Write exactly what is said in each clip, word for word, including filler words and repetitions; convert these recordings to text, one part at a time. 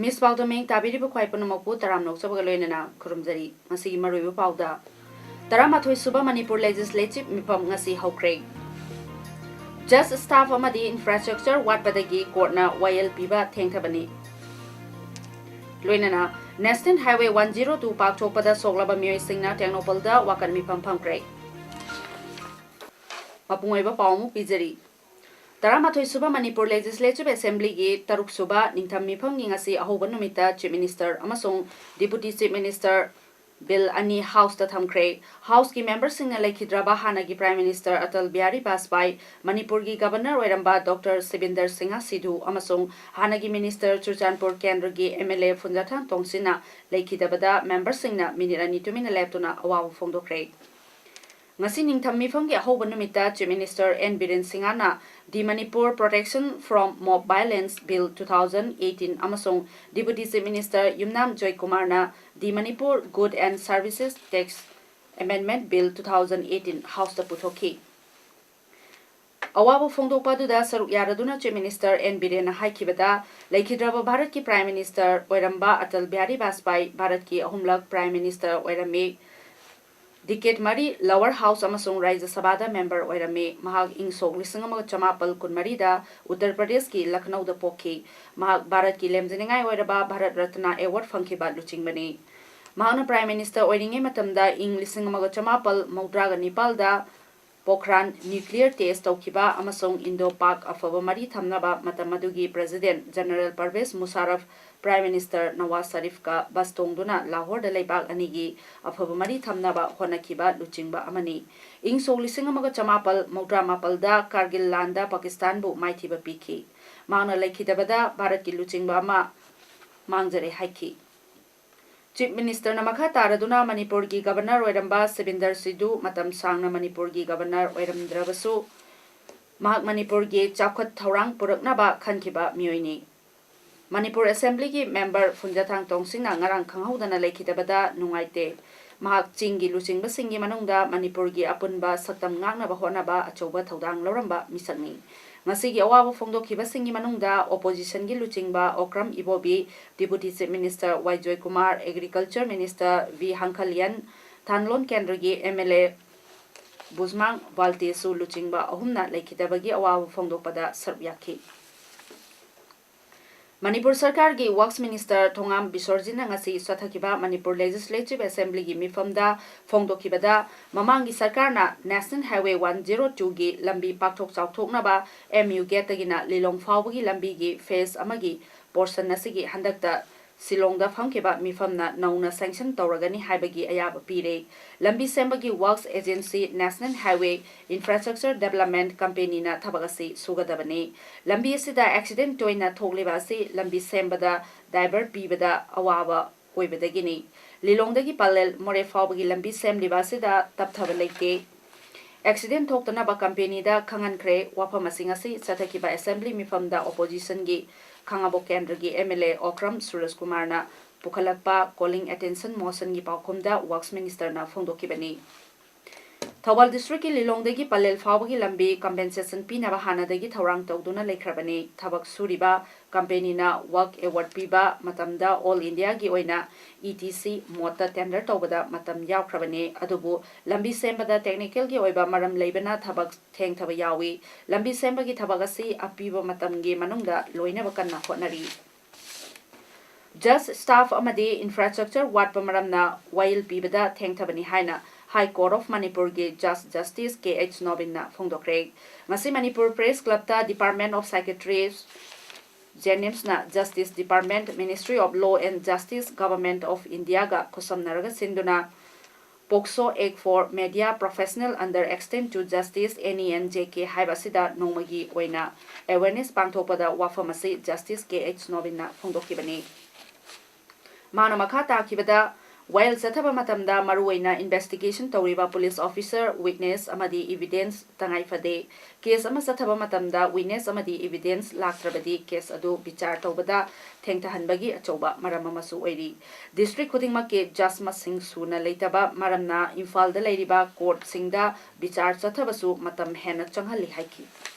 ꯏꯃꯤꯁ ꯄꯥꯎꯗꯝ ꯃꯤꯡ ꯇꯥꯕꯤꯔꯤꯕ ꯈ꯭ꯋꯥꯏ ꯄꯨꯝꯅꯃꯛꯄꯨ ꯇꯔꯥꯝꯅ ꯑꯣꯛꯆꯕꯒ ꯂꯣꯏꯅꯅ ꯈꯨꯔꯨꯝꯖꯔꯤ꯫ ꯉꯁꯤꯒꯤ ꯃꯔꯨꯑꯣꯏꯕ ꯄꯥꯎꯗ, ꯇꯔꯥꯃꯥꯊꯣꯏ ꯁꯨꯕ ꯃꯅꯤꯄꯨꯔ ꯂꯦꯖꯤꯁꯂꯦꯇꯤꯚ ꯃꯤꯐꯝ ꯉꯁꯤ ꯍꯧꯈ꯭ꯔꯦ꯫ ꯖꯁ ꯁ꯭ꯇꯥꯐ ꯑꯃꯗꯤ ꯏꯟꯐ꯭ꯔꯥꯁ꯭ꯇ꯭ꯔꯛꯆꯔ ꯋꯥꯠꯄꯗꯒꯤ ꯀꯣꯔꯠꯅ ꯋꯥꯌꯦꯜ ꯄꯤꯕ ꯊꯦꯡꯊꯕꯅꯤ꯫ ꯂꯣꯏꯅꯅ national highway one zero two ꯄꯥꯛꯊꯣꯛꯄꯗ ꯁꯣꯛꯂꯕ ꯃꯤꯑꯣꯏꯁꯤꯡꯅ ꯇꯦꯡꯅꯧꯄꯜꯗ ꯋꯥꯀꯠ ꯃꯤꯐꯝ ꯐꯝꯈ꯭ꯔꯦ꯫ ꯃꯄꯨꯡ ꯑꯣꯏꯕ ꯄꯥꯎ ꯑꯃꯨꯛ ꯄꯤꯖꯔꯤ꯫ ꯇꯔꯥꯃꯥꯊꯣꯏ ꯁꯨꯕ ꯃꯅꯤꯄꯨꯔ ꯂꯦꯖꯤꯁꯂꯦꯇꯤꯚ ꯑꯦꯁꯦꯝꯕ꯭ꯂꯤꯒꯤ ꯇꯔꯨꯛ ꯁꯨꯕ ꯅꯤꯡꯊꯝ ꯃꯤꯐꯝꯒꯤ ꯉꯁꯤ ꯑꯍꯧꯕ ꯅꯨꯃꯤꯠꯇ ꯆꯤꯐ ꯃꯤꯅꯤꯁꯇꯔ ꯑꯃꯁꯨꯡ ꯗꯤꯄꯨꯇꯤ ꯆꯤꯐ ꯃꯤꯅꯤꯁꯇꯔ ꯕꯤꯜ ꯑꯅꯤ ꯍꯥꯎꯁꯇ ꯊꯝꯈ꯭ꯔꯦ꯫ ꯍꯥꯎꯁꯀꯤ ꯃꯦꯝꯕꯔꯁꯤꯡꯅ ꯂꯩꯈꯤꯗ꯭ꯔꯕ ꯍꯥꯟꯅꯒꯤ ꯄ꯭ꯔꯥꯏꯝ ꯃꯤꯅꯤꯁꯇꯔ ꯑꯇꯜ ꯕꯤꯍꯥꯔꯤ ꯕꯥꯖꯄꯥꯏ, ꯃꯅꯤꯄꯨꯔꯒꯤ ꯒꯕꯔꯅꯔ ꯑꯣꯏꯔꯝꯕ ꯗꯣꯛꯇꯔ ꯁꯤꯕꯤꯟꯗꯔ ꯁꯤꯡꯍ ꯁꯤꯙꯨ ꯑꯃꯁꯨꯡ ꯍꯥꯟꯅꯒꯤ ꯃꯤꯅꯤꯁꯇꯔ ꯆꯨꯔꯆꯥꯟꯄꯨꯔ ꯀꯦꯟꯗ꯭ꯔꯒꯤ ꯑꯦꯝ ꯑꯦꯜ ꯑꯦ ꯐꯨꯟꯖꯥꯊꯥꯡ ꯇꯣꯡꯁꯤꯟꯅ ꯂꯩꯈꯤꯗꯕꯗ ꯃꯦꯝꯕꯔꯁꯤꯡꯅ ꯃꯤꯅꯤꯠ ꯑꯅꯤ ꯇꯨꯃꯤꯟꯅ ꯂꯦꯞꯇꯨꯅ ꯑꯋꯥꯕ ꯐꯣꯡꯗꯣꯛꯈ꯭ꯔꯦ꯫ ꯉꯁꯤ ꯅꯤꯡꯊꯝ ꯃꯤꯐꯝꯒꯤ ꯑꯍꯧꯕ ꯅꯨꯃꯤꯠꯇ ꯆꯤꯐ ꯃꯤꯅꯤꯁꯇꯔ ꯑꯦꯟ ꯕꯤꯔꯦꯟ ꯁꯤꯡꯍꯅ The Manipur Protection from Mob Violence Bill two thousand eighteen ꯑꯃꯁꯨꯡ ꯗꯤꯄꯨꯇꯤ ꯆꯤꯐ ꯃꯤꯅꯤꯁꯇꯔ ꯌꯨꯝꯅꯥꯝ ꯖꯣꯏꯀꯨꯃꯥꯔꯅ The Manipur Goods and Services Tax Amendment Bill two thousand eighteen ꯍꯥꯎꯁꯇ ꯄꯨꯊꯣꯛꯈꯤ꯫ ꯑꯋꯥꯕ ꯐꯣꯡꯗꯣꯛꯄ ꯑꯗꯨꯗ ꯁꯔꯨꯛ ꯌꯥꯔꯗꯨꯅ ꯆꯤꯐ ꯃꯤꯅꯤꯁꯇꯔ ꯑꯦꯟ ꯕꯤꯔꯦꯟꯅ ꯍꯥꯏꯈꯤꯕꯗ, ꯂꯩꯈꯤꯗ꯭ꯔꯕ ꯚꯥꯔꯠꯀꯤ ꯄ꯭ꯔꯥꯏꯝ ꯃꯤꯅꯤꯁꯇꯔ ꯑꯣꯏꯔꯝꯕ ꯑꯇꯜ ꯕꯤꯍꯥꯔꯤ ꯕꯥꯖꯄꯥꯏ ꯚꯥꯔꯠꯀꯤ ꯑꯍꯨꯝꯂꯛ ꯄ꯭ꯔꯥꯏꯝ ꯃꯤꯅꯤꯁꯇꯔ ꯑꯣꯏꯔꯝꯃꯤ꯫ ꯗꯤꯀꯦꯠ ꯃꯔꯤ ꯂꯋꯔ ꯍꯥꯎꯁ ꯑꯃꯁꯨꯡ ꯔꯥꯖ꯭ꯌ ꯁꯚꯥꯗ ꯃꯦꯝꯕꯔ ꯑꯣꯏꯔꯝꯃꯤ꯫ ꯃꯍꯥꯛ ꯏꯪ ꯁꯣꯛ ꯂꯤꯁꯤꯡ ꯑꯃꯒ ꯆꯃꯥꯄꯜ ꯀꯨꯟꯃꯔꯤꯗ ꯎꯠꯇꯔ ꯄ꯭ꯔꯗꯦꯁꯀꯤ ꯂꯈꯅꯧꯗ ꯄꯣꯛꯈꯤ꯫ ꯃꯍꯥꯛ ꯚꯥꯔꯠꯀꯤ ꯂꯦꯝꯖꯅꯤꯡꯉꯥꯏ ꯑꯣꯏꯔꯕ ꯚꯥꯔꯠ ꯔꯠꯅ ꯑꯦꯋꯥꯔꯗ ꯐꯪꯈꯤꯕ ꯂꯨꯆꯤꯡꯕꯅꯤ꯫ ꯃꯍꯥꯛꯅ ꯄ꯭ꯔꯥꯏꯝ ꯃꯤꯅꯤꯁꯇꯔ ꯑꯣꯏꯔꯤꯉꯩ ꯃꯇꯝꯗ ꯏꯪ ꯂꯤꯁꯤꯡ ꯑꯃꯒ ꯆꯃꯥꯄꯜ ꯃꯧꯗ꯭ꯔꯥꯒ ꯅꯤꯄꯥꯜꯗ ꯄꯣꯈ꯭ꯔꯥꯟ ꯅ꯭ꯌꯨꯀ꯭ꯂꯤꯌꯔ ꯇꯦꯁ ꯇꯧꯈꯤꯕ ꯑꯃꯁꯨꯡ ꯏꯟꯗꯣ ꯄꯥꯛ ꯑꯐꯕ ꯃꯔꯤ ꯊꯝꯅꯕ ꯃꯇꯝ ꯑꯗꯨꯒꯤ president general Pervez Musharraf, prime minister Nawaz ꯁꯔꯤꯐꯀ ꯕꯁ ꯇꯣꯡꯗꯨꯅ ꯂꯥꯍꯣꯔꯗ ꯂꯩꯕꯥꯛ ꯑꯅꯤꯒꯤ ꯑꯐꯕ ꯃꯔꯤ ꯊꯝꯅꯕ ꯍꯣꯠꯅꯈꯤꯕ ꯂꯨꯆꯤꯡꯕ ꯑꯃꯅꯤ꯫ ꯏꯪ ꯁꯣꯛ ꯂꯤꯁꯤꯡ ꯑꯃꯒ ꯆꯃꯥꯄꯜ ꯃꯧꯗ꯭ꯔꯥ ꯃꯥꯄꯜꯗ ꯀꯥꯔꯒꯤꯜ ꯂꯥꯟꯗ ꯄꯥꯀꯤꯁꯇꯥꯟꯕꯨ ꯃꯥꯏꯊꯤꯕ ꯄꯤꯈꯤ꯫ ꯃꯍꯥꯛꯅ ꯂꯩꯈꯤꯗꯕꯗ ꯚꯥꯔꯠꯀꯤ ꯂꯨꯆꯤꯡꯕ ꯑꯃ ꯃꯥꯡꯖꯔꯦ ꯍꯥꯏꯈꯤ꯫ Chief Ministerꯅ ꯃꯈꯥ ꯇꯥꯔꯗꯨꯅ ꯃꯅꯤꯄꯨꯔꯒꯤ Governor ꯑꯣꯏꯔꯝꯕ ꯁꯤꯕꯤꯟꯗꯔ ꯁꯤꯙꯨ ꯃꯇꯝ ꯁꯥꯡꯅ ꯃꯅꯤꯄꯨꯔꯒꯤ Governor ꯑꯣꯏꯔꯝꯗ꯭ꯔꯕꯁꯨ, ꯃꯍꯥꯛ ꯃꯅꯤꯄꯨꯔꯒꯤ ꯆꯥꯎꯈꯠ ꯊꯧꯔꯥꯡ ꯄꯨꯔꯛꯅꯕ ꯈꯟꯈꯤꯕ ꯃꯤꯑꯣꯏꯅꯤ꯫ ꯃꯅꯤꯄꯨꯔ Assemblyꯒꯤ member ꯐꯨꯟꯖꯊꯥꯡ ꯇꯣꯡꯁꯤꯡꯅ ꯉꯔꯥꯡ ꯈꯪꯍꯧꯗꯅ ꯂꯩꯈꯤꯗꯕꯗ ꯅꯨꯡꯉꯥꯏꯇꯦ꯫ ꯃꯍꯥꯛ ꯆꯤꯡꯒꯤ ꯂꯨꯆꯤꯡꯕꯁꯤꯡꯒꯤ ꯃꯅꯨꯡꯗ ꯃꯅꯤꯄꯨꯔꯒꯤ ꯑꯄꯨꯟꯕ ꯁꯛꯇꯝ ꯉꯥꯛꯅꯕ ꯍꯣꯠꯅꯕ ꯑꯆꯧꯕ ꯊꯧꯗꯥꯡ ꯂꯧꯔꯝꯕ ꯃꯤꯁꯛꯅꯤ꯫ ꯉꯁꯤꯒꯤ ꯑꯋꯥꯕ ꯐꯣꯡꯗꯣꯛꯈꯤꯕꯁꯤꯡꯒꯤ ꯃꯅꯨꯡꯗ oppositionꯒꯤ ꯂꯨꯆꯤꯡꯕ ꯑꯣꯀ꯭ꯔꯝ ꯏꯕꯣꯕꯤ, Deputy Chief Minister ꯋꯥꯏ ꯖꯣꯏꯀꯨꯃꯥꯔ, Agriculture Minister ꯚꯤ ꯍꯥꯡꯈꯜꯌꯟ, ꯊꯥꯟꯂꯣꯟ ꯀꯦꯟꯗ꯭ꯔꯒꯤ MLA ꯕꯨꯖꯃꯥꯡ ꯕꯥꯜꯇꯦꯁꯨ ꯂꯨꯆꯤꯡꯕ ꯑꯍꯨꯝꯅ ꯂꯩꯈꯤꯗꯕꯒꯤ ꯑꯋꯥꯕ ꯐꯣꯡꯗꯣꯛꯄꯗ ꯁꯔꯨꯛ ꯌꯥꯈꯤ꯫ ꯃꯅꯤꯄꯨꯔ ꯁꯔꯀꯥꯔꯒꯤ Works Minister ꯊꯣꯉꯥꯝ ꯕꯤꯁꯣꯔꯖꯤꯠꯅ ꯉꯁꯤ ꯆꯠꯊꯈꯤꯕ ꯃꯅꯤꯄꯨꯔ Legislative Assemblyꯒꯤ ꯃꯤꯐꯝꯗ ꯐꯣꯡꯗꯣꯛꯈꯤꯕꯗ, ꯃꯃꯥꯡꯒꯤ ꯁꯔꯀꯥꯔꯅ National Highway one zero twoꯒꯤ ꯂꯝꯕꯤ ꯄꯥꯛꯊꯣꯛ ꯆꯥꯎꯊꯣꯛꯅꯕ MU Gateꯇꯒꯤꯅ ꯂꯤꯂꯣꯡ ꯐꯥꯎꯕꯒꯤ ꯂꯝꯕꯤꯒꯤ phase ꯑꯃꯒꯤ portion ꯑꯁꯤꯒꯤ ꯍꯟꯗꯛꯇ ꯁꯤꯂꯣꯡꯗ ꯐꯝꯈꯤꯕ ꯃꯤꯐꯝꯅ ꯅꯧꯅ sanction ꯇꯧꯔꯒꯅꯤ ꯍꯥꯏꯕꯒꯤ ꯑꯌꯥꯕ ꯄꯤꯔꯦ꯫ ꯂꯝꯕꯤ ꯁꯦꯝꯕꯒꯤ Works Agency National Highway Infrastructure Development Companyꯅ ꯊꯕꯛ ꯑꯁꯤ ꯁꯨꯒꯗꯕꯅꯤ꯫ ꯂꯝꯕꯤ ꯑꯁꯤꯗ accident ꯇꯣꯏꯅ ꯊꯣꯛꯂꯤꯕ ꯑꯁꯤ ꯂꯝꯕꯤ ꯁꯦꯝꯕꯗ divert ꯄꯤꯕꯗ ꯑꯋꯥꯕ ꯑꯣꯏꯕꯗꯒꯤꯅꯤ꯫ ꯂꯤꯂꯣꯡꯗꯒꯤ ꯄꯂꯦꯜ ꯃꯣꯔꯦ ꯐꯥꯎꯕꯒꯤ ꯂꯝꯕꯤ ꯁꯦꯝꯂꯤꯕ ꯑꯁꯤꯗ ꯇꯞꯊꯕ ꯂꯩꯇꯦ꯫ Accident ꯊꯣꯛꯇꯅꯕ companyꯗ ꯈꯪꯍꯟꯈ꯭ꯔꯦ꯫ ꯋꯥꯐꯝ ꯑꯁꯤ ꯉꯁꯤ ꯆꯠꯊꯈꯤꯕ Assembly ꯃꯤꯐꯝꯗ oppositionꯒꯤ ꯈꯥꯉꯕꯣꯛ ꯀꯦꯟꯗ꯭ꯔꯒꯤ MLA Okram ꯁꯨꯔꯖꯀꯨꯃꯥꯔꯅ ꯄꯨꯈꯠꯂꯛꯄ calling attention motionꯒꯤ ꯄꯥꯎꯈꯨꯝꯗ Works Ministerꯅ ꯐꯣꯡꯗꯣꯛꯈꯤꯕꯅꯤ꯫ Thoubal districtꯀꯤ ꯂꯤꯂꯣꯡꯗꯒꯤ Pallel ꯐꯥꯎꯕꯒꯤ ꯂꯝꯕꯤ compensation ꯄꯤꯅꯕ ꯍꯥꯟꯅꯗꯒꯤ ꯊꯧꯔꯥꯡ ꯇꯧꯗꯨꯅ ꯂꯩꯈ꯭ꯔꯕꯅꯤ꯫ ꯊꯕꯛ ꯁꯨꯔꯤꯕ companyꯅ work award ꯄꯤꯕ ꯃꯇꯝꯗ All Indiaꯒꯤ ꯑꯣꯏꯅ ETC modeꯇ tender ꯇꯧꯕꯗ ꯃꯇꯝ ꯌꯥꯎꯈ꯭ꯔꯕꯅꯤ꯫ ꯑꯗꯨꯕꯨ ꯂꯝꯕꯤ ꯁꯦꯝꯕꯗ technicalꯒꯤ ꯑꯣꯏꯕ ꯃꯔꯝ ꯂꯩꯕꯅ ꯊꯕꯛ ꯊꯦꯡꯊꯕ ꯌꯥꯎꯏ꯫ ꯂꯝꯕꯤ ꯁꯦꯝꯕꯒꯤ ꯊꯕꯛ ꯑꯁꯤ ꯑꯄꯤꯕ ꯃꯇꯝꯒꯤ ꯃꯅꯨꯡꯗ ꯂꯣꯏꯅꯕ ꯀꯟꯅ ꯍꯣꯠꯅꯔꯤ꯫ Judge staff ꯑꯃꯗꯤ infrastructure ꯋꯥꯠꯄ ꯃꯔꯝꯅ ꯋꯥꯌꯦꯜ ꯄꯤꯕꯗ ꯊꯦꯡꯊꯕꯅꯤ ꯍꯥꯏꯅ High Court of ꯃꯅꯤꯄꯨꯔꯒꯤ Judge Justice ꯀꯦ ꯑꯩꯆ ꯅꯣꯕꯤꯟꯅ ꯐꯣꯡꯗꯣꯛꯈ꯭ꯔꯦ꯫ ꯉꯁꯤ Manipur Press Clubꯇ Department of Secretary JNIMSꯅ Justice Department, Ministry of Law and Justice, Government of Indiaꯒ ꯈꯨꯠꯁꯝꯅꯔꯒ ꯁꯤꯟꯗꯨꯅ POCSO Act for Media Professional under Extend to Justice, NENJK ꯍꯥꯏꯕ ꯑꯁꯤꯗ ꯅꯣꯡꯃꯒꯤ ꯑꯣꯏꯅ awareness ꯄꯥꯡꯊꯣꯛꯄꯗ ꯋꯥꯐꯝ ꯑꯁꯤ Justice ꯀꯦ H ꯅꯣꯕꯤꯟꯅ ꯐꯣꯡꯗꯣꯛꯈꯤꯕꯅꯤ꯫ ꯃꯥꯅ ꯃꯈꯥ ꯇꯥꯈꯤꯕꯗ, ꯋꯥꯌꯦꯜ ꯆꯠꯊꯕ ꯃꯇꯝꯗ ꯃꯔꯨꯑꯣꯏꯅ investigation ꯇꯧꯔꯤꯕ police officer, witness ꯑꯃꯗꯤ evidence ꯇꯉꯥꯏ ꯐꯗꯦ꯫ Case ꯑꯃ ꯆꯠꯊꯕ ꯃꯇꯝꯗ witness ꯑꯃꯗꯤ evidence ꯂꯥꯛꯇ꯭ꯔꯕꯗꯤ case ꯑꯗꯨ ꯕꯤꯆꯥꯔ ꯇꯧꯕꯗ ꯊꯦꯡꯊꯍꯟꯕꯒꯤ ꯑꯆꯧꯕ ꯃꯔꯝ ꯑꯃꯁꯨ ꯑꯣꯏꯔꯤ꯫ District ꯈꯨꯗꯤꯡꯃꯛꯀꯤ judge ꯃꯁꯤꯡ ꯁꯨꯅ ꯂꯩꯇꯕ ꯃꯔꯝꯅ ꯏꯝꯐꯥꯜꯗ ꯂꯩꯔꯤꯕ courtꯁꯤꯡꯗ ꯕꯤꯆꯥꯔ ꯆꯠꯊꯕꯁꯨ ꯃꯇꯝ ꯍꯦꯟꯅ ꯆꯪꯍꯜꯂꯤ ꯍꯥꯏꯈꯤ꯫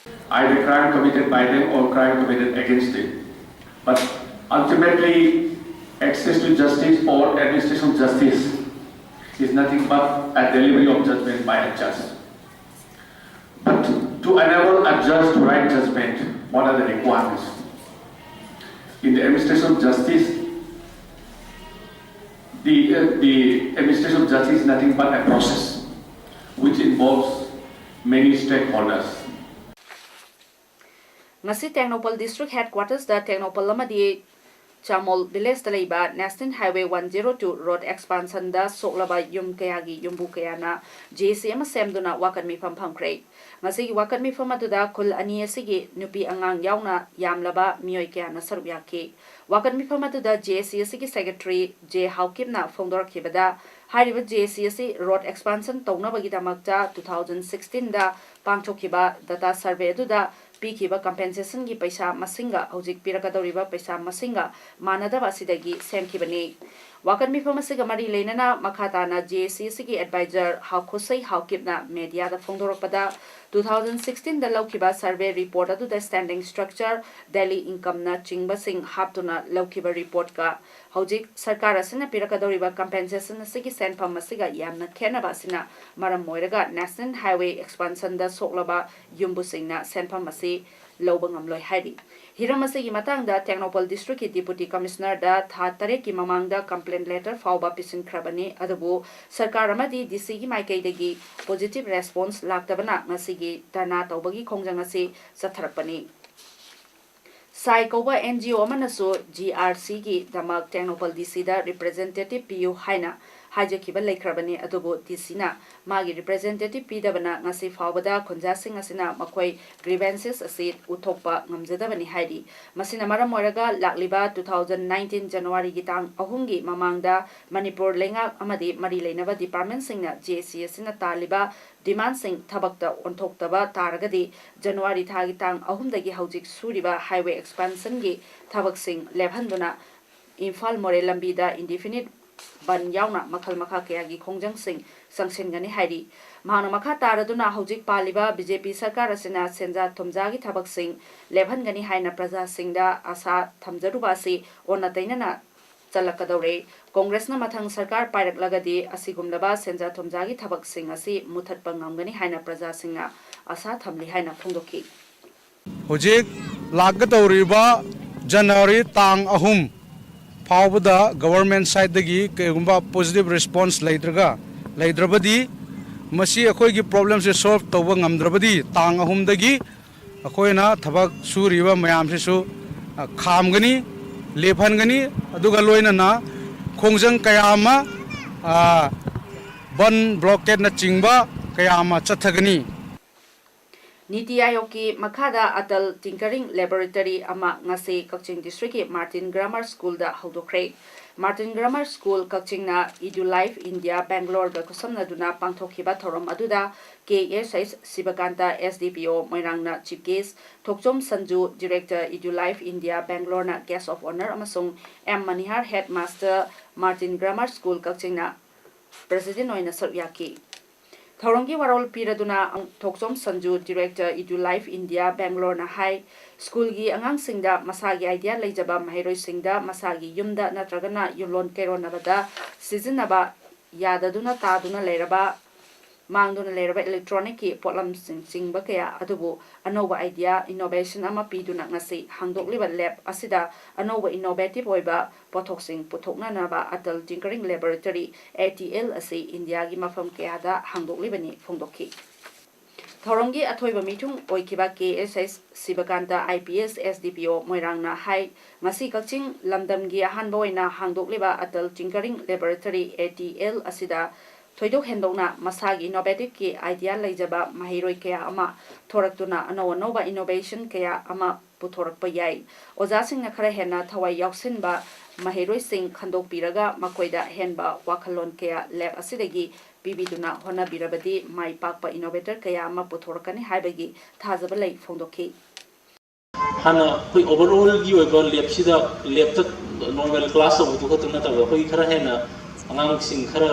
Either crime committed by them or crime committed against them. But ultimately, access to justice or administration of justice is nothing but a delivery of judgment by a judge. But to enable a judge to write judgment, what are the requirements? In the administration of justice, the, uh, the administration of justice is nothing but a process which involves many stakeholders. ꯉꯁꯤ Tengnoupal district headquartersꯇ Tengnoupal ꯑꯃꯗꯤ ꯆꯥꯃꯣꯜ villageꯇ ꯂꯩꯕ National Highway one zero two road expansionꯗ ꯁꯣꯛꯂꯕ ꯌꯨꯝ ꯀꯌꯥꯒꯤ ꯌꯨꯝꯕꯨ ꯀꯌꯥꯅ J ꯑꯦ ꯁꯤ ꯑꯃ ꯁꯦꯝꯗꯨꯅ ꯋꯥꯀꯠ ꯃꯤꯐꯝ ꯐꯝꯈ꯭ꯔꯦ꯫ ꯉꯁꯤꯒꯤ ꯋꯥꯀꯠ ꯃꯤꯐꯝ ꯑꯗꯨꯗ ꯈꯨꯜ ꯑꯅꯤ ꯑꯁꯤꯒꯤ ꯅꯨꯄꯤ ꯑꯉꯥꯡ ꯌꯥꯎꯅ ꯌꯥꯝꯂꯕ ꯃꯤꯑꯣꯏ ꯀꯌꯥꯅ ꯁꯔꯨꯛ ꯌꯥꯈꯤ꯫ ꯋꯥꯀꯠ ꯃꯤꯐꯝ ꯑꯗꯨꯗ ꯖꯦ ꯑꯦ ꯁꯤ ꯑꯁꯤꯒꯤ secretary ꯖꯦ ꯍꯥꯎꯀꯤꯞꯅ ꯐꯣꯡꯗꯣꯔꯛꯈꯤꯕꯗ, ꯍꯥꯏꯔꯤꯕ ꯖꯦ ꯑꯦ ꯁꯤ ꯑꯁꯤ road expansion ꯇꯧꯅꯕꯒꯤꯗꯃꯛꯇ two thousand sixteenꯗ ꯄꯥꯡꯊꯣꯛꯈꯤꯕ data survey ꯑꯗꯨꯗ ꯄꯤꯈꯤꯕ compensationꯒꯤ ꯄꯩꯁꯥ ꯃꯁꯤꯡꯒ ꯍꯧꯖꯤꯛ ꯄꯤꯔꯛꯀꯗꯧꯔꯤꯕ ꯄꯩꯁꯥ ꯃꯁꯤꯡꯒ ꯃꯥꯟꯅꯗꯕ ꯑꯁꯤꯗꯒꯤ ꯁꯦꯝꯈꯤꯕꯅꯤ꯫ ꯋꯥꯀꯠ ꯃꯤꯐꯝ ꯑꯁꯤꯒ ꯃꯔꯤ ꯂꯩꯅꯅ ꯃꯈꯥ ꯇꯥꯅ ꯖꯦ ꯑꯦ ꯁꯤ ꯑꯁꯤꯒꯤ advisor ꯍꯥꯎꯈꯣꯁꯩ ꯍꯥꯎꯀꯤꯞꯅ mediaꯗ ꯐꯣꯡꯗꯣꯔꯛꯄꯗ, two thousand sixteenꯗ ꯂꯧꯈꯤꯕ survey report ꯑꯗꯨꯗ standing structure, daily incomeꯅ ꯆꯤꯡꯕꯁꯤꯡ ꯍꯥꯞꯇꯨꯅ ꯂꯧꯈꯤꯕ reportꯀ ꯍꯧꯖꯤꯛ ꯁꯔꯀꯥꯔ ꯑꯁꯤꯅ ꯄꯤꯔꯛꯀꯗꯧꯔꯤꯕ compensation ꯑꯁꯤꯒꯤ ꯁꯦꯟꯐꯝ ꯑꯁꯤꯒ ꯌꯥꯝꯅ ꯈꯦꯠꯅꯕ ꯑꯁꯤꯅ ꯃꯔꯝ ꯑꯣꯏꯔꯒ National Highway expansionꯗ ꯁꯣꯛꯂꯕ ꯌꯨꯝꯕꯨꯁꯤꯡꯅ ꯁꯦꯟꯐꯝ ꯑꯁꯤ ꯂꯧꯕ ꯉꯝꯂꯣꯏ ꯍꯥꯏꯔꯤ꯫ ꯍꯤꯔꯝ ꯑꯁꯤꯒꯤ ꯃꯇꯥꯡꯗ ꯇꯦꯡꯅꯧꯄꯜ districtꯀꯤ deputy commissionerꯗ ꯊꯥ ꯇꯔꯦꯠꯀꯤ ꯃꯃꯥꯡꯗ complaint letter ꯐꯥꯎꯕ ꯄꯤꯁꯤꯟꯈ꯭ꯔꯕꯅꯤ, ꯑꯗꯨꯕꯨ ꯁꯔꯀꯥꯔ ꯑꯃꯗꯤ ꯗꯤ ꯁꯤꯒꯤ ꯃꯥꯏꯀꯩꯗꯒꯤ positive response ꯂꯥꯛꯇꯕꯅ ꯉꯁꯤꯒꯤ ꯙꯔꯅꯥ ꯇꯧꯕꯒꯤ ꯈꯣꯡꯖꯪ ꯑꯁꯤ ꯆꯠꯊꯔꯛꯄꯅꯤ꯫ ꯁꯥꯏ ꯀꯧꯕ and G O ꯑꯃꯅꯁꯨ G R ꯁꯤꯒꯤꯗꯃꯛ Tengnoupal ꯗꯤ ꯁꯤꯗ representative ꯄꯤꯌꯨ ꯍꯥꯏꯅ ꯍꯥꯏꯖꯈꯤꯕ ꯂꯩꯈ꯭ꯔꯕꯅꯤ꯫ ꯑꯗꯨꯕꯨ ꯗꯤ ꯁꯤꯅ ꯃꯥꯒꯤ representative ꯄꯤꯗꯕꯅ ꯉꯁꯤ ꯐꯥꯎꯕꯗ ꯈꯨꯟꯖꯥꯁꯤꯡ ꯑꯁꯤꯅ ꯃꯈꯣꯏ grievances ꯑꯁꯤ ꯎꯠꯊꯣꯛꯄ ꯉꯝꯖꯗꯕꯅꯤ ꯍꯥꯏꯔꯤ꯫ ꯃꯁꯤꯅ ꯃꯔꯝ ꯑꯣꯏꯔꯒ ꯂꯥꯛꯂꯤꯕ two thousand nineteen Januaryꯒꯤ ꯇꯥꯡ ꯑꯍꯨꯝꯒꯤ ꯃꯃꯥꯡꯗ ꯃꯅꯤꯄꯨꯔ ꯂꯩꯉꯥꯛ ꯑꯃꯗꯤ ꯃꯔꯤ ꯂꯩꯅꯕ departmentꯁꯤꯡꯅ J A C ꯑꯁꯤꯅ ꯇꯥꯜꯂꯤꯕ demandꯁꯤꯡ ꯊꯕꯛꯇ ꯑꯣꯟꯊꯣꯛꯇꯕ ꯇꯥꯔꯒꯗꯤ January ꯊꯥꯒꯤ ꯇꯥꯡ ꯑꯍꯨꯝꯗꯒꯤ ꯍꯧꯖꯤꯛ ꯁꯨꯔꯤꯕ highway expansionꯒꯤ ꯊꯕꯛꯁꯤꯡ ꯂꯦꯞꯍꯟꯗꯨꯅ ꯏꯝꯐꯥꯜ ꯃꯣꯔꯦ ꯂꯝꯕꯤꯗ indefinite ꯕꯟ ꯌꯥꯎꯅ ꯃꯈꯜ ꯃꯈꯥ ꯀꯌꯥꯒꯤ ꯈꯣꯡꯖꯪꯁꯤꯡ ꯆꯪꯁꯤꯟꯒꯅꯤ ꯍꯥꯏꯔꯤ꯫ ꯃꯍꯥꯛꯅ ꯃꯈꯥ ꯇꯥꯔꯗꯨꯅ ꯍꯧꯖꯤꯛ ꯄꯥꯜꯂꯤꯕ B J P ꯁꯔꯀꯥꯔ ꯑꯁꯤꯅ ꯁꯦꯟꯖꯥ ꯊꯨꯝꯖꯥꯒꯤ ꯊꯕꯛꯁꯤꯡ ꯂꯦꯞꯍꯟꯒꯅꯤ ꯍꯥꯏꯅ ꯄ꯭ꯔꯖꯥꯁꯤꯡꯗ ꯑꯥꯁꯥ ꯊꯝꯖꯔꯨꯕ ꯑꯁꯤ ꯑꯣꯟꯅ ꯇꯩꯅꯅ ꯆꯜꯂꯛꯀꯗꯧꯔꯦ꯫ ꯀꯣꯡꯒ꯭ꯔꯦꯁꯅ ꯃꯊꯪ ꯁꯔꯀꯥꯔ ꯄꯥꯏꯔꯛꯂꯒꯗꯤ ꯑꯁꯤꯒꯨꯝꯂꯕ ꯁꯦꯟꯖꯥ ꯊꯨꯝꯖꯥꯒꯤ ꯊꯕꯛꯁꯤꯡ ꯑꯁꯤ ꯃꯨꯊꯠꯄ ꯉꯝꯒꯅꯤ ꯍꯥꯏꯅ ꯄ꯭ꯔꯖꯥꯁꯤꯡꯅ ꯑꯥꯁꯥ ꯊꯝꯂꯤ ꯍꯥꯏꯅ ꯐꯣꯡꯗꯣꯛꯈꯤ꯫ ꯍꯧꯖꯤꯛ ꯂꯥꯛꯀꯗꯧꯔꯤꯕ January ꯇꯥꯡ ꯑꯍꯨꯝ ꯐꯥꯎꯕꯗ government sideꯇꯒꯤ ꯀꯔꯤꯒꯨꯝꯕ positive response ꯂꯩꯇ꯭ꯔꯒ ꯂꯩꯇ꯭ꯔꯕꯗꯤ, ꯃꯁꯤ ꯑꯩꯈꯣꯏꯒꯤ problemꯁꯦ solve ꯇꯧꯕ ꯉꯝꯗ꯭ꯔꯕꯗꯤ, ꯇꯥꯡ ꯑꯍꯨꯝꯗꯒꯤ ꯑꯩꯈꯣꯏꯅ ꯊꯕꯛ ꯁꯨꯔꯤꯕ ꯃꯌꯥꯝꯁꯤꯁꯨ ꯈꯥꯝꯒꯅꯤ, ꯂꯦꯞꯍꯟꯒꯅꯤ꯫ ꯑꯗꯨꯒ ꯂꯣꯏꯅꯅ ꯈꯣꯡꯖꯪ ꯀꯌꯥ ꯑꯃ, ꯕꯟ, blockadeꯅꯆꯤꯡꯕ ꯀꯌꯥ ꯑꯃ ꯆꯠꯊꯒꯅꯤ꯫ ꯅꯤꯇꯤ ꯑꯥꯌꯣꯒꯀꯤ ꯃꯈꯥꯗ ꯑꯇꯜ ꯇꯤꯡꯀꯔꯤꯡ ꯂꯦꯕꯣꯔꯦꯇꯔꯤ ꯑꯃ ꯉꯁꯤ ꯀꯛꯆꯤꯡ ꯗꯤꯁꯇ꯭ꯔꯤꯛꯀꯤ ꯃꯥꯔꯇꯤꯟ ꯒ꯭ꯔꯥꯃꯔ ꯁ꯭ꯀꯨꯜꯗ ꯍꯧꯗꯣꯛꯈ꯭ꯔꯦ꯫ ꯃꯥꯔꯇꯤꯟ ꯒ꯭ꯔꯥꯃꯔ ꯁ꯭ꯀꯨꯜ ꯀꯛꯆꯤꯡꯅ ꯏꯗꯨ ꯂꯥꯏꯐ ꯏꯟꯗꯤꯌꯥ ꯕꯦꯡꯒ꯭ꯂꯣꯔꯒ ꯈꯨꯠꯁꯝꯅꯗꯨꯅ ꯄꯥꯡꯊꯣꯛꯈꯤꯕ ꯊꯧꯔꯝ ꯑꯗꯨꯗ ꯀꯦ ꯑꯦꯁ ꯑꯩꯆ ꯁꯤꯕꯀꯥꯟꯇ, ꯑꯦꯁ ꯗꯤ ꯄꯤ ꯑꯣ ꯃꯣꯏꯔꯥꯡꯅ chief guest, Thokchom Sanju, director Edu Life India ꯕꯦꯡꯒ꯭ꯂꯣꯔꯅ ꯒꯦꯁ ꯑꯣꯐ ꯑꯣꯅꯔ ꯑꯃꯁꯨꯡ M Manihar, head master, Martin Grammar School ꯀꯛꯆꯤꯡꯅ ꯄ꯭ꯔꯦꯁꯤꯗꯦꯟ ꯑꯣꯏꯅ ꯁꯔꯨꯛ ꯌꯥꯈꯤ꯫ ꯊꯧꯔꯝꯒꯤ ꯋꯥꯔꯣꯜ ꯄꯤꯔꯗꯨꯅ Thokchom Sanju, director Edu Life India ꯕꯦꯡꯒ꯭ꯂꯣꯔꯅ ꯍꯥꯏ, ꯁ꯭ꯀꯨꯜꯒꯤ ꯑꯉꯥꯡꯁꯤꯡꯗ ꯃꯁꯥꯒꯤ ꯑꯥꯏꯗꯤꯌꯥ ꯂꯩꯖꯕ ꯃꯍꯩꯔꯣꯏꯁꯤꯡꯗ ꯃꯁꯥꯒꯤ ꯌꯨꯝꯗ ꯅꯠꯇ꯭ꯔꯒꯅ ꯌꯨꯝꯂꯣꯟ ꯀꯩꯔꯣꯟꯅꯕꯗ ꯁꯤꯖꯤꯟꯅꯕ ꯌꯥꯗꯗꯨꯅ ꯇꯥꯗꯨꯅ ꯂꯩꯔꯕ, ꯃꯥꯡꯗꯨꯅ ꯂꯩꯔꯕ electronicꯀꯤ ꯄꯣꯠꯂꯝꯁꯤꯡ ꯆꯤꯡꯕ ꯀꯌꯥ ꯑꯗꯨꯕꯨ ꯑꯅꯧꯕ idea, innovation ꯑꯃ ꯄꯤꯗꯨꯅ ꯉꯁꯤ ꯍꯥꯡꯗꯣꯛꯂꯤꯕ lab ꯑꯁꯤꯗ ꯑꯅꯧꯕ innovative ꯑꯣꯏꯕ ꯄꯣꯠꯊꯣꯛꯁꯤꯡ ꯄꯨꯊꯣꯛꯅꯅꯕ Atal Tinkering Laboratory, A T L, ꯑꯁꯤ ꯏꯟꯗꯤꯌꯥꯒꯤ ꯃꯐꯝ ꯀꯌꯥꯗ ꯍꯥꯡꯗꯣꯛꯂꯤꯕꯅꯤ ꯐꯣꯡꯗꯣꯛꯈꯤ꯫ ꯊꯧꯔꯝꯒꯤ ꯑꯊꯣꯏꯕ ꯃꯤꯊꯨꯡ ꯑꯣꯏꯈꯤꯕ ꯀꯦ ꯑꯦꯁ ꯑꯦꯁ ꯁꯤꯕꯀꯥꯟꯇ I P S S D P O ꯃꯣꯏꯔꯥꯡꯅ ꯍꯥꯏ, ꯉꯁꯤ ꯀꯛꯆꯤꯡ ꯂꯝꯗꯝꯒꯤ ꯑꯍꯥꯟꯕ ꯑꯣꯏꯅ ꯍꯥꯡꯗꯣꯛꯂꯤꯕ Atal tinkering laboratory, A T L, ꯑꯁꯤꯗ ꯊꯣꯏꯗꯣꯛ ꯍꯦꯟꯗꯣꯛꯅ ꯃꯁꯥꯒꯤ ꯏꯅꯣꯚꯦꯇꯤꯚꯀꯤ ꯑꯥꯏꯗꯤꯌꯥ ꯂꯩꯖꯕ ꯃꯍꯩꯔꯣꯏ ꯀꯌꯥ ꯑꯃ ꯊꯣꯔꯛꯇꯨꯅ ꯑꯅꯧ ꯑꯅꯧꯕ ꯏꯅꯣꯚꯦꯁꯟ ꯀꯌꯥ ꯑꯃ ꯄꯨꯊꯣꯔꯛꯄ ꯌꯥꯏ꯫ ꯑꯣꯖꯥꯁꯤꯡꯅ ꯈꯔ ꯍꯦꯟꯅ ꯊꯋꯥꯏ ꯌꯥꯎꯁꯤꯟꯕ ꯃꯍꯩꯔꯣꯏꯁꯤꯡ ꯈꯟꯗꯣꯛꯄꯤꯔꯒ ꯃꯈꯣꯏꯗ ꯑꯍꯦꯟꯕ ꯋꯥꯈꯜꯂꯣꯟ ꯀꯌꯥ ꯂꯦꯕ ꯑꯁꯤꯗꯒꯤ ꯄꯤꯕꯤꯗꯨꯅ ꯍꯣꯠꯅꯕꯤꯔꯕꯗꯤ ꯃꯥꯏ ꯄꯥꯛꯄ ꯏꯅꯣꯚꯦꯇꯔ ꯀꯌꯥ ꯑꯃ ꯄꯨꯊꯣꯔꯛꯀꯅꯤ ꯍꯥꯏꯕꯒꯤ ꯊꯥꯖꯕ ꯂꯩ ꯐꯣꯡꯗꯣꯛꯈꯤ꯫ ꯍꯥꯟꯅ ꯑꯩꯈꯣꯏ ꯑꯣꯚꯔꯑꯣꯜꯒꯤ ꯑꯣꯏꯕ ꯂꯦꯞꯁꯤꯗ, ꯂꯦꯞꯇ ꯅꯣꯔꯃꯦꯜ ꯀ꯭ꯂꯥꯁ ꯇꯧꯕꯗꯨ ꯈꯛꯇꯪ ꯅꯠꯇꯕ, ꯑꯩꯈꯣꯏ ꯈꯔ ꯍꯦꯟꯅ ꯑꯉꯥꯡꯁꯤꯡ ꯈꯔ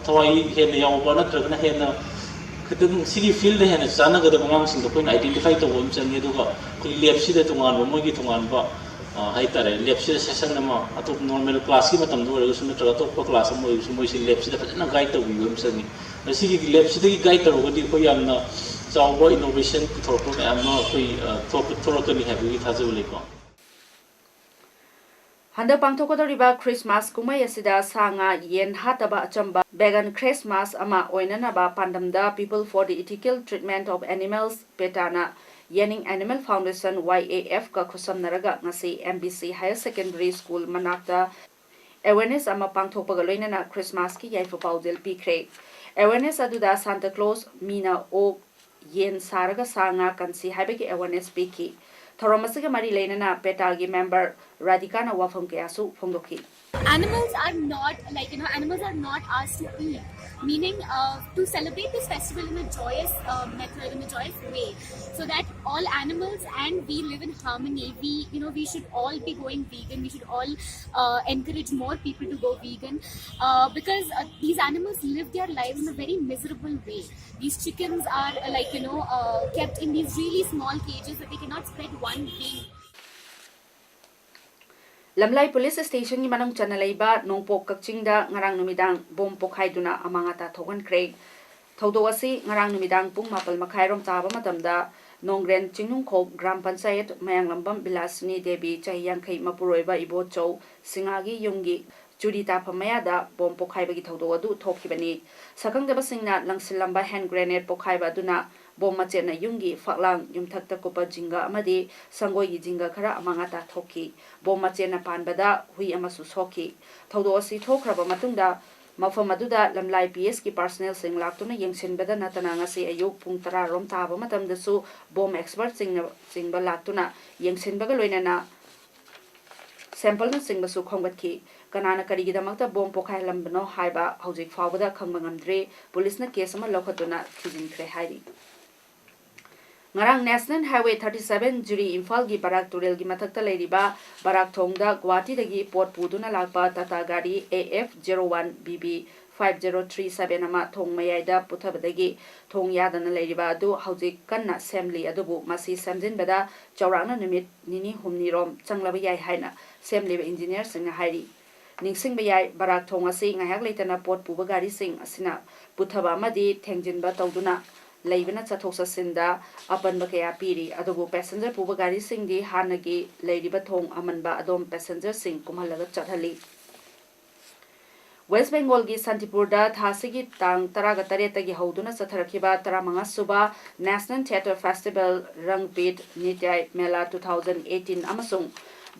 ꯊꯋꯥꯏ ꯍꯦꯟꯅ ꯌꯥꯎꯕ ꯅꯠꯇ꯭ꯔꯒꯅ ꯍꯦꯟꯅ ꯈꯤꯇꯪ ꯁꯤꯒꯤ ꯐꯤꯜꯗ ꯍꯦꯟꯅ ꯆꯥꯟꯅꯒꯗꯕ ꯑꯉꯥꯡꯁꯤꯡꯗꯣ ꯑꯩꯈꯣꯏꯅ ꯑꯥꯏꯗꯦꯟꯇꯤꯐꯥꯏ ꯇꯧꯕ ꯑꯃ ꯆꯪꯉꯤ꯫ ꯑꯗꯨꯒ ꯑꯩꯈꯣꯏ ꯂꯦꯞꯁꯤꯗ ꯇꯣꯉꯥꯟꯕ, ꯃꯣꯏꯒꯤ ꯇꯣꯉꯥꯟꯕ, ꯑ, ꯍꯥꯏꯇꯥꯔꯦ, ꯂꯦꯞꯁꯤꯗ ꯁꯦꯁꯟ ꯑꯃ, ꯑꯇꯣꯞꯄ ꯅꯣꯔꯃꯦꯜ ꯀ꯭ꯂꯥꯁꯀꯤ ꯃꯇꯝꯗ ꯑꯣꯏꯔꯒꯁꯨ ꯅꯠꯇ꯭ꯔꯒ ꯑꯇꯣꯞꯄ ꯀ꯭ꯂꯥꯁ ꯑꯃ ꯑꯣꯏꯔꯒꯁꯨ ꯃꯣꯏꯁꯤ ꯂꯦꯞꯁꯤꯗ ꯐꯖꯅ ꯒꯥꯏꯗ ꯇꯧꯕꯤꯕ ꯑꯃ ꯆꯪꯉꯤ꯫ ꯃꯁꯤꯒꯤ ꯂꯦꯞꯁꯤꯗꯒꯤ ꯒꯥꯏꯗ ꯇꯧꯔꯒꯗꯤ ꯑꯩꯈꯣꯏ ꯌꯥꯝꯅ ꯆꯥꯎꯕ ꯏꯅꯣꯚꯦꯁꯟ ꯄꯨꯊꯣꯔꯛꯄ ꯃꯌꯥꯝ ꯑꯃ ꯑꯩꯈꯣꯏ, ꯑ, ꯊꯣꯛ-, ꯊꯣꯛꯂꯛꯀꯅꯤ ꯍꯥꯏꯕꯒꯤ ꯊꯥꯖꯕ ꯂꯩꯀꯣ꯫ ꯍꯟꯗꯛ ꯄꯥꯡꯊꯣꯛꯀꯗꯧꯔꯤꯕ ꯈ꯭ꯔꯤꯁꯃꯥꯁ ꯀꯨꯝꯍꯩ ꯑꯁꯤꯗ ꯁꯥ ꯉꯥ ꯌꯦꯟ ꯍꯥꯠꯇꯕ ꯑꯆꯝꯕ vegan Christmas ꯑꯃ ꯑꯣꯏꯅꯅꯕ ꯄꯥꯟꯗꯝꯗ People for the Ethical Treatment of Animals, ꯄꯦꯇꯥꯅ ꯌꯦꯅꯤꯡ Animal Foundation, ꯋꯥꯏ ꯑꯦ ꯑꯦꯐꯀ ꯈꯨꯠꯁꯝꯅꯔꯒ ꯉꯁꯤ M B C Higher Secondary School ꯃꯅꯥꯛꯇ ꯑꯦꯋꯦꯔꯅꯦꯁ ꯑꯃ ꯄꯥꯡꯊꯣꯛꯄꯒ ꯂꯣꯏꯅꯅ ꯈ꯭ꯔꯤꯁꯃꯥꯁꯀꯤ ꯌꯥꯏꯐ ꯄꯥꯎꯖꯦꯜ ꯄꯤꯈ꯭ꯔꯦ꯫ ꯑꯦꯋꯦꯔꯅꯦꯁ ꯑꯗꯨꯗ ꯁꯥꯟꯇ ꯀ꯭ꯂꯣꯁ, ꯃꯤꯅ ꯑꯣꯛ, ꯌꯦꯟ ꯁꯥꯔꯒ ꯁꯥ ꯉꯥ ꯀꯟꯁꯤ ꯍꯥꯏꯕꯒꯤ ꯑꯦꯋꯦꯔꯅꯦꯁ ꯄꯤꯈꯤ꯫ ꯊꯧꯔꯝ ꯑꯁꯤꯒ ꯃꯔꯤ ꯂꯩꯅꯅ ꯄꯦꯇꯥꯒꯤ ꯃꯦꯝꯕꯔ ꯔꯥꯙꯤꯀꯥꯅ ꯋꯥꯐꯝ ꯀꯌꯥꯁꯨ ꯐꯣꯡꯗꯣꯛꯈꯤ꯫ Animals are not, like, you know, animals are not ours to eat. Meaning, uh, to celebrate this festival in a joyous uh, method, in a joyous way, so that all animals and we live in harmony. We, you know, we should all be going vegan. We should all uh, encourage more people to go vegan uh, because uh, these animals live their lives in a very miserable way. These chickens are uh, like, you know, uh, kept in these really small cages that they cannot spread one wing. Lamlai police ꯁ꯭ꯇꯦꯁꯟꯒꯤ ꯃꯅꯨꯡ ꯆꯟꯅ ꯂꯩꯕ ꯅꯣꯡꯄꯣꯛ ꯀꯛꯆꯤꯡꯗ ꯉꯔꯥꯡ ꯅꯨꯃꯤꯗꯥꯡ bomb ꯄꯣꯈꯥꯏꯗꯨꯅ ꯑꯃꯥꯡ ꯑꯇꯥ ꯊꯣꯛꯍꯟꯈ꯭ꯔꯦ꯫ ꯊꯧꯗꯣꯛ ꯑꯁꯤ ꯉꯔꯥꯡ ꯅꯨꯃꯤꯗꯥꯡ ꯄꯨꯡ ꯃꯥꯄꯜ ꯃꯈꯥꯏꯔꯣꯝ ꯇꯥꯕ ꯃꯇꯝꯗ ꯅꯣꯡꯒ꯭ꯔꯦꯟ ꯆꯤꯡꯅꯨꯡꯈꯣꯛ ꯒ꯭ꯔꯥꯝ ꯄꯟꯆꯥꯌꯠ ꯃꯌꯥꯡꯂꯝꯕꯝ ꯕꯤꯂꯥꯁꯤꯅꯤ ꯗꯦꯕꯤ, ꯆꯍꯤ ꯌꯥꯡꯈꯩ, ꯃꯄꯨꯔꯣꯏꯕ ꯏꯕꯣꯆꯧ ꯁꯤꯡꯍꯥꯒꯤ ꯌꯨꯝꯒꯤ ꯆꯨꯔꯤ ꯇꯥꯐꯝ ꯃꯌꯥꯗ ꯕꯣꯝ ꯄꯣꯈꯥꯏꯕꯒꯤ ꯊꯧꯗꯣꯛ ꯑꯗꯨ ꯊꯣꯛꯈꯤꯕꯅꯤ꯫ ꯁꯛꯈꯪꯗꯕꯁꯤꯡꯅ ꯂꯪꯁꯤꯜꯂꯝꯕ ꯍꯦꯟ ꯒ꯭ꯔꯦꯅꯦꯗ ꯄꯣꯈꯥꯏꯕ ꯑꯗꯨꯅ ꯕꯣꯝ ꯃꯆꯦꯠꯅ ꯌꯨꯝꯒꯤ ꯐꯛꯂꯥꯡ, ꯌꯨꯝꯊꯛꯇ ꯀꯨꯞꯄ ꯖꯤꯡꯒ ꯑꯃꯗꯤ ꯁꯪꯒꯣꯏꯒꯤ ꯖꯤꯡꯒ ꯈꯔ ꯑꯃꯥꯡ ꯑꯇꯥ ꯊꯣꯛꯈꯤ꯫ ꯕꯣꯝ ꯃꯆꯦꯠꯅ ꯄꯥꯟꯕꯗ ꯍꯨꯏ ꯑꯃꯁꯨ ꯁꯣꯛꯈꯤ꯫ ꯊꯧꯗꯣꯛ ꯑꯁꯤ ꯊꯣꯛꯈ꯭ꯔꯕ ꯃꯇꯨꯡꯗ ꯃꯐꯝ ꯑꯗꯨꯗ ꯂꯝꯂꯥꯏ ꯄꯤ ꯑꯦꯁꯀꯤ ꯄꯥꯔꯁꯅꯦꯜꯁꯤꯡ ꯂꯥꯛꯇꯨꯅ ꯌꯦꯡꯁꯤꯟꯕꯗ ꯅꯠꯇꯅ ꯉꯁꯤ ꯑꯌꯨꯛ ꯄꯨꯡ ꯇꯔꯥ ꯔꯣꯝ ꯇꯥꯕ ꯃꯇꯝꯗꯁꯨ ꯕꯣꯝ ꯑꯦꯛꯁꯄꯔꯠꯁꯤꯡꯅ ꯆꯤꯡꯕ ꯂꯥꯛꯇꯨꯅ ꯌꯦꯡꯁꯤꯟꯕꯒ ꯂꯣꯏꯅꯅ ꯁꯦꯝꯄꯜꯅꯆꯤꯡꯕꯁꯨ ꯈꯣꯝꯒꯠꯈꯤ꯫ ꯀꯅꯥꯅ ꯀꯔꯤꯒꯤꯗꯃꯛꯇ ꯕꯣꯝ ꯄꯣꯈꯥꯏꯍꯜꯂꯝꯕꯅꯣ ꯍꯥꯏꯕ ꯍꯧꯖꯤꯛ ꯐꯥꯎꯕꯗ ꯈꯪꯕ ꯉꯝꯗ꯭ꯔꯤ꯫ ꯄꯨꯂꯤꯁꯅ ꯀꯦꯁ ꯑꯃ ꯂꯧꯈꯠꯇꯨꯅ ꯊꯤꯖꯤꯟꯈ꯭ꯔꯦ ꯍꯥꯏꯔꯤ꯫ ꯉꯔꯥꯡ National Highway thirty seven ꯖꯤꯔꯤ ꯏꯝꯐꯥꯜꯒꯤ ꯕꯔꯥꯛ ꯇꯨꯔꯦꯜꯒꯤ ꯃꯊꯛꯇ ꯂꯩꯔꯤꯕ ꯕꯔꯥꯛ ꯊꯣꯡꯗ ꯒꯨꯋꯥꯍꯥꯇꯤꯗꯒꯤ ꯄꯣꯠ ꯄꯨꯗꯨꯅ ꯂꯥꯛꯄ ꯇꯥꯇꯥ ꯒꯥꯔꯤ A F zero one B B five zero three seven ꯑꯃ ꯊꯣꯡ ꯃꯌꯥꯏꯗ ꯄꯨꯊꯕꯗꯒꯤ ꯊꯣꯡ ꯌꯥꯗꯅ ꯂꯩꯔꯤꯕ ꯑꯗꯨ ꯍꯧꯖꯤꯛ ꯀꯟꯅ ꯁꯦꯝꯂꯤ꯫ ꯑꯗꯨꯕꯨ ꯃꯁꯤ ꯁꯦꯝꯖꯤꯟꯕꯗ ꯆꯥꯎꯔꯥꯛꯅ ꯅꯨꯃꯤꯠ ꯅꯤꯅꯤ ꯍꯨꯝꯅꯤꯔꯣꯝ ꯆꯪꯂꯕ ꯌꯥꯏ ꯍꯥꯏꯅ ꯁꯦꯝꯂꯤꯕ ꯏꯟꯖꯤꯅꯤꯌꯔꯁꯤꯡꯅ ꯍꯥꯏꯔꯤ꯫ ꯅꯤꯡꯁꯤꯡꯕ ꯌꯥꯏ, ꯕꯔꯥꯛ ꯊꯣꯡ ꯑꯁꯤ ꯉꯥꯏꯍꯥꯛ ꯂꯩꯇꯅ ꯄꯣꯠ ꯄꯨꯕ ꯒꯥꯔꯤꯁꯤꯡ ꯑꯁꯤꯅ ꯄꯨꯊꯕ ꯑꯃꯗꯤ ꯊꯦꯡꯖꯤꯟꯕ ꯇꯧꯗꯨꯅ ꯂꯩꯕꯅ ꯆꯠꯊꯣꯛ ꯆꯠꯁꯤꯟꯗ ꯑꯄꯟꯕ ꯀꯌꯥ ꯄꯤꯔꯤ꯫ ꯑꯗꯨꯕꯨ ꯄꯦꯁꯦꯟꯖꯔ ꯄꯨꯕ ꯒꯥꯔꯤꯁꯤꯡꯗꯤ ꯍꯥꯟꯅꯒꯤ ꯂꯩꯔꯤꯕ ꯊꯣꯡ ꯑꯃꯟꯕ ꯑꯗꯣꯝ ꯄꯦꯁꯦꯟꯖꯔꯁꯤꯡ ꯀꯨꯝꯍꯜꯂꯒ ꯆꯠꯍꯜꯂꯤ꯫ ꯋꯦꯁ ꯕꯦꯡꯒꯣꯜꯒꯤ ꯁꯥꯟꯇꯤꯄꯨꯔꯗ ꯊꯥ ꯑꯁꯤꯒꯤ ꯇꯥꯡ ꯇꯔꯥꯒ ꯇꯔꯦꯠꯇꯒꯤ ꯍꯧꯗꯨꯅ ꯆꯠꯊꯔꯛꯈꯤꯕ ꯇꯔꯥꯃꯉꯥ ꯁꯨꯕ National Theatre Festival ꯔꯪꯄꯤꯠ ꯅꯤꯇ꯭ꯌꯥꯏ ꯃꯦꯂꯥ two thousand eighteen ꯑꯃꯁꯨꯡ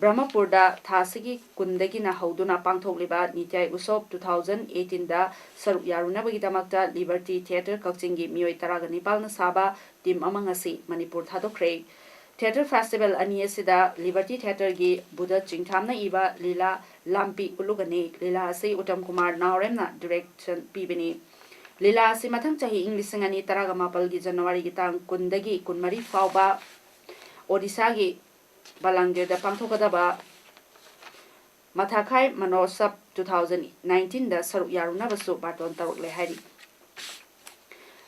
ꯕ꯭ꯔꯍꯃꯄꯨꯔꯗ ꯊꯥ ꯑꯁꯤꯒꯤ ꯀꯨꯟꯗꯒꯤꯅ ꯍꯧꯗꯨꯅ ꯄꯥꯡꯊꯣꯛꯂꯤꯕ ꯅꯤꯇ꯭ꯌꯥꯏ ꯎꯁꯣꯞ two thousand eighteen ꯗ ꯁꯔꯨꯛ ꯌꯥꯔꯨꯅꯕꯒꯤꯗꯃꯛꯇ Liberty Theatre ꯀꯛꯆꯤꯡꯒꯤ ꯃꯤꯑꯣꯏ ꯇꯔꯥꯒ ꯅꯤꯄꯥꯜꯅ ꯁꯥꯕ ꯇꯤꯝ ꯑꯃ ꯉꯁꯤ ꯃꯅꯤꯄꯨꯔ ꯊꯥꯗꯣꯛꯈ꯭ꯔꯦ꯫ ꯊꯤꯌꯦꯇꯔ ꯐꯦꯁꯇꯤꯚꯦꯜ ꯑꯅꯤ ꯑꯁꯤꯗ ꯂꯤꯕꯔꯇꯤ ꯊꯤꯌꯦꯇꯔꯒꯤ ꯕꯨꯙ ꯆꯤꯡꯊꯥꯝꯅ ꯏꯕ ꯂꯤꯂꯥ ꯂꯥꯝꯄꯤ ꯎꯠꯂꯨꯒꯅꯤ꯫ ꯂꯤꯂꯥ ꯑꯁꯤ ꯎꯠꯇꯝ ꯀꯨꯃꯥꯔ ꯅꯥꯎꯔꯦꯝꯅ ꯗꯤꯔꯦꯛꯁꯟ ꯄꯤꯕꯅꯤ꯫ ꯂꯤꯂꯥ ꯑꯁꯤ ꯃꯊꯪ ꯆꯍꯤ ꯏꯪ ꯂꯤꯁꯤꯡ ꯑꯅꯤ ꯇꯔꯥꯒ ꯃꯥꯄꯜꯒꯤ ꯖꯅꯋꯥꯔꯤꯒꯤ ꯇꯥꯡ ꯀꯨꯟꯗꯒꯤ ꯀꯨꯟꯃꯔꯤ ꯐꯥꯎꯕ ꯑꯣꯗꯤꯁꯥꯒꯤ ꯕꯂꯥꯡꯒꯤꯔꯗ ꯄꯥꯡꯊꯣꯛꯀꯗꯕ ꯃꯊꯥꯈꯥꯏ ꯃꯅꯣꯁꯕ two thousand nineteenꯗ ꯁꯔꯨꯛ ꯌꯥꯔꯨꯅꯕꯁꯨ ꯕꯥꯔꯇꯣꯟ ꯇꯧꯔꯛꯂꯦ ꯍꯥꯏꯔꯤ꯫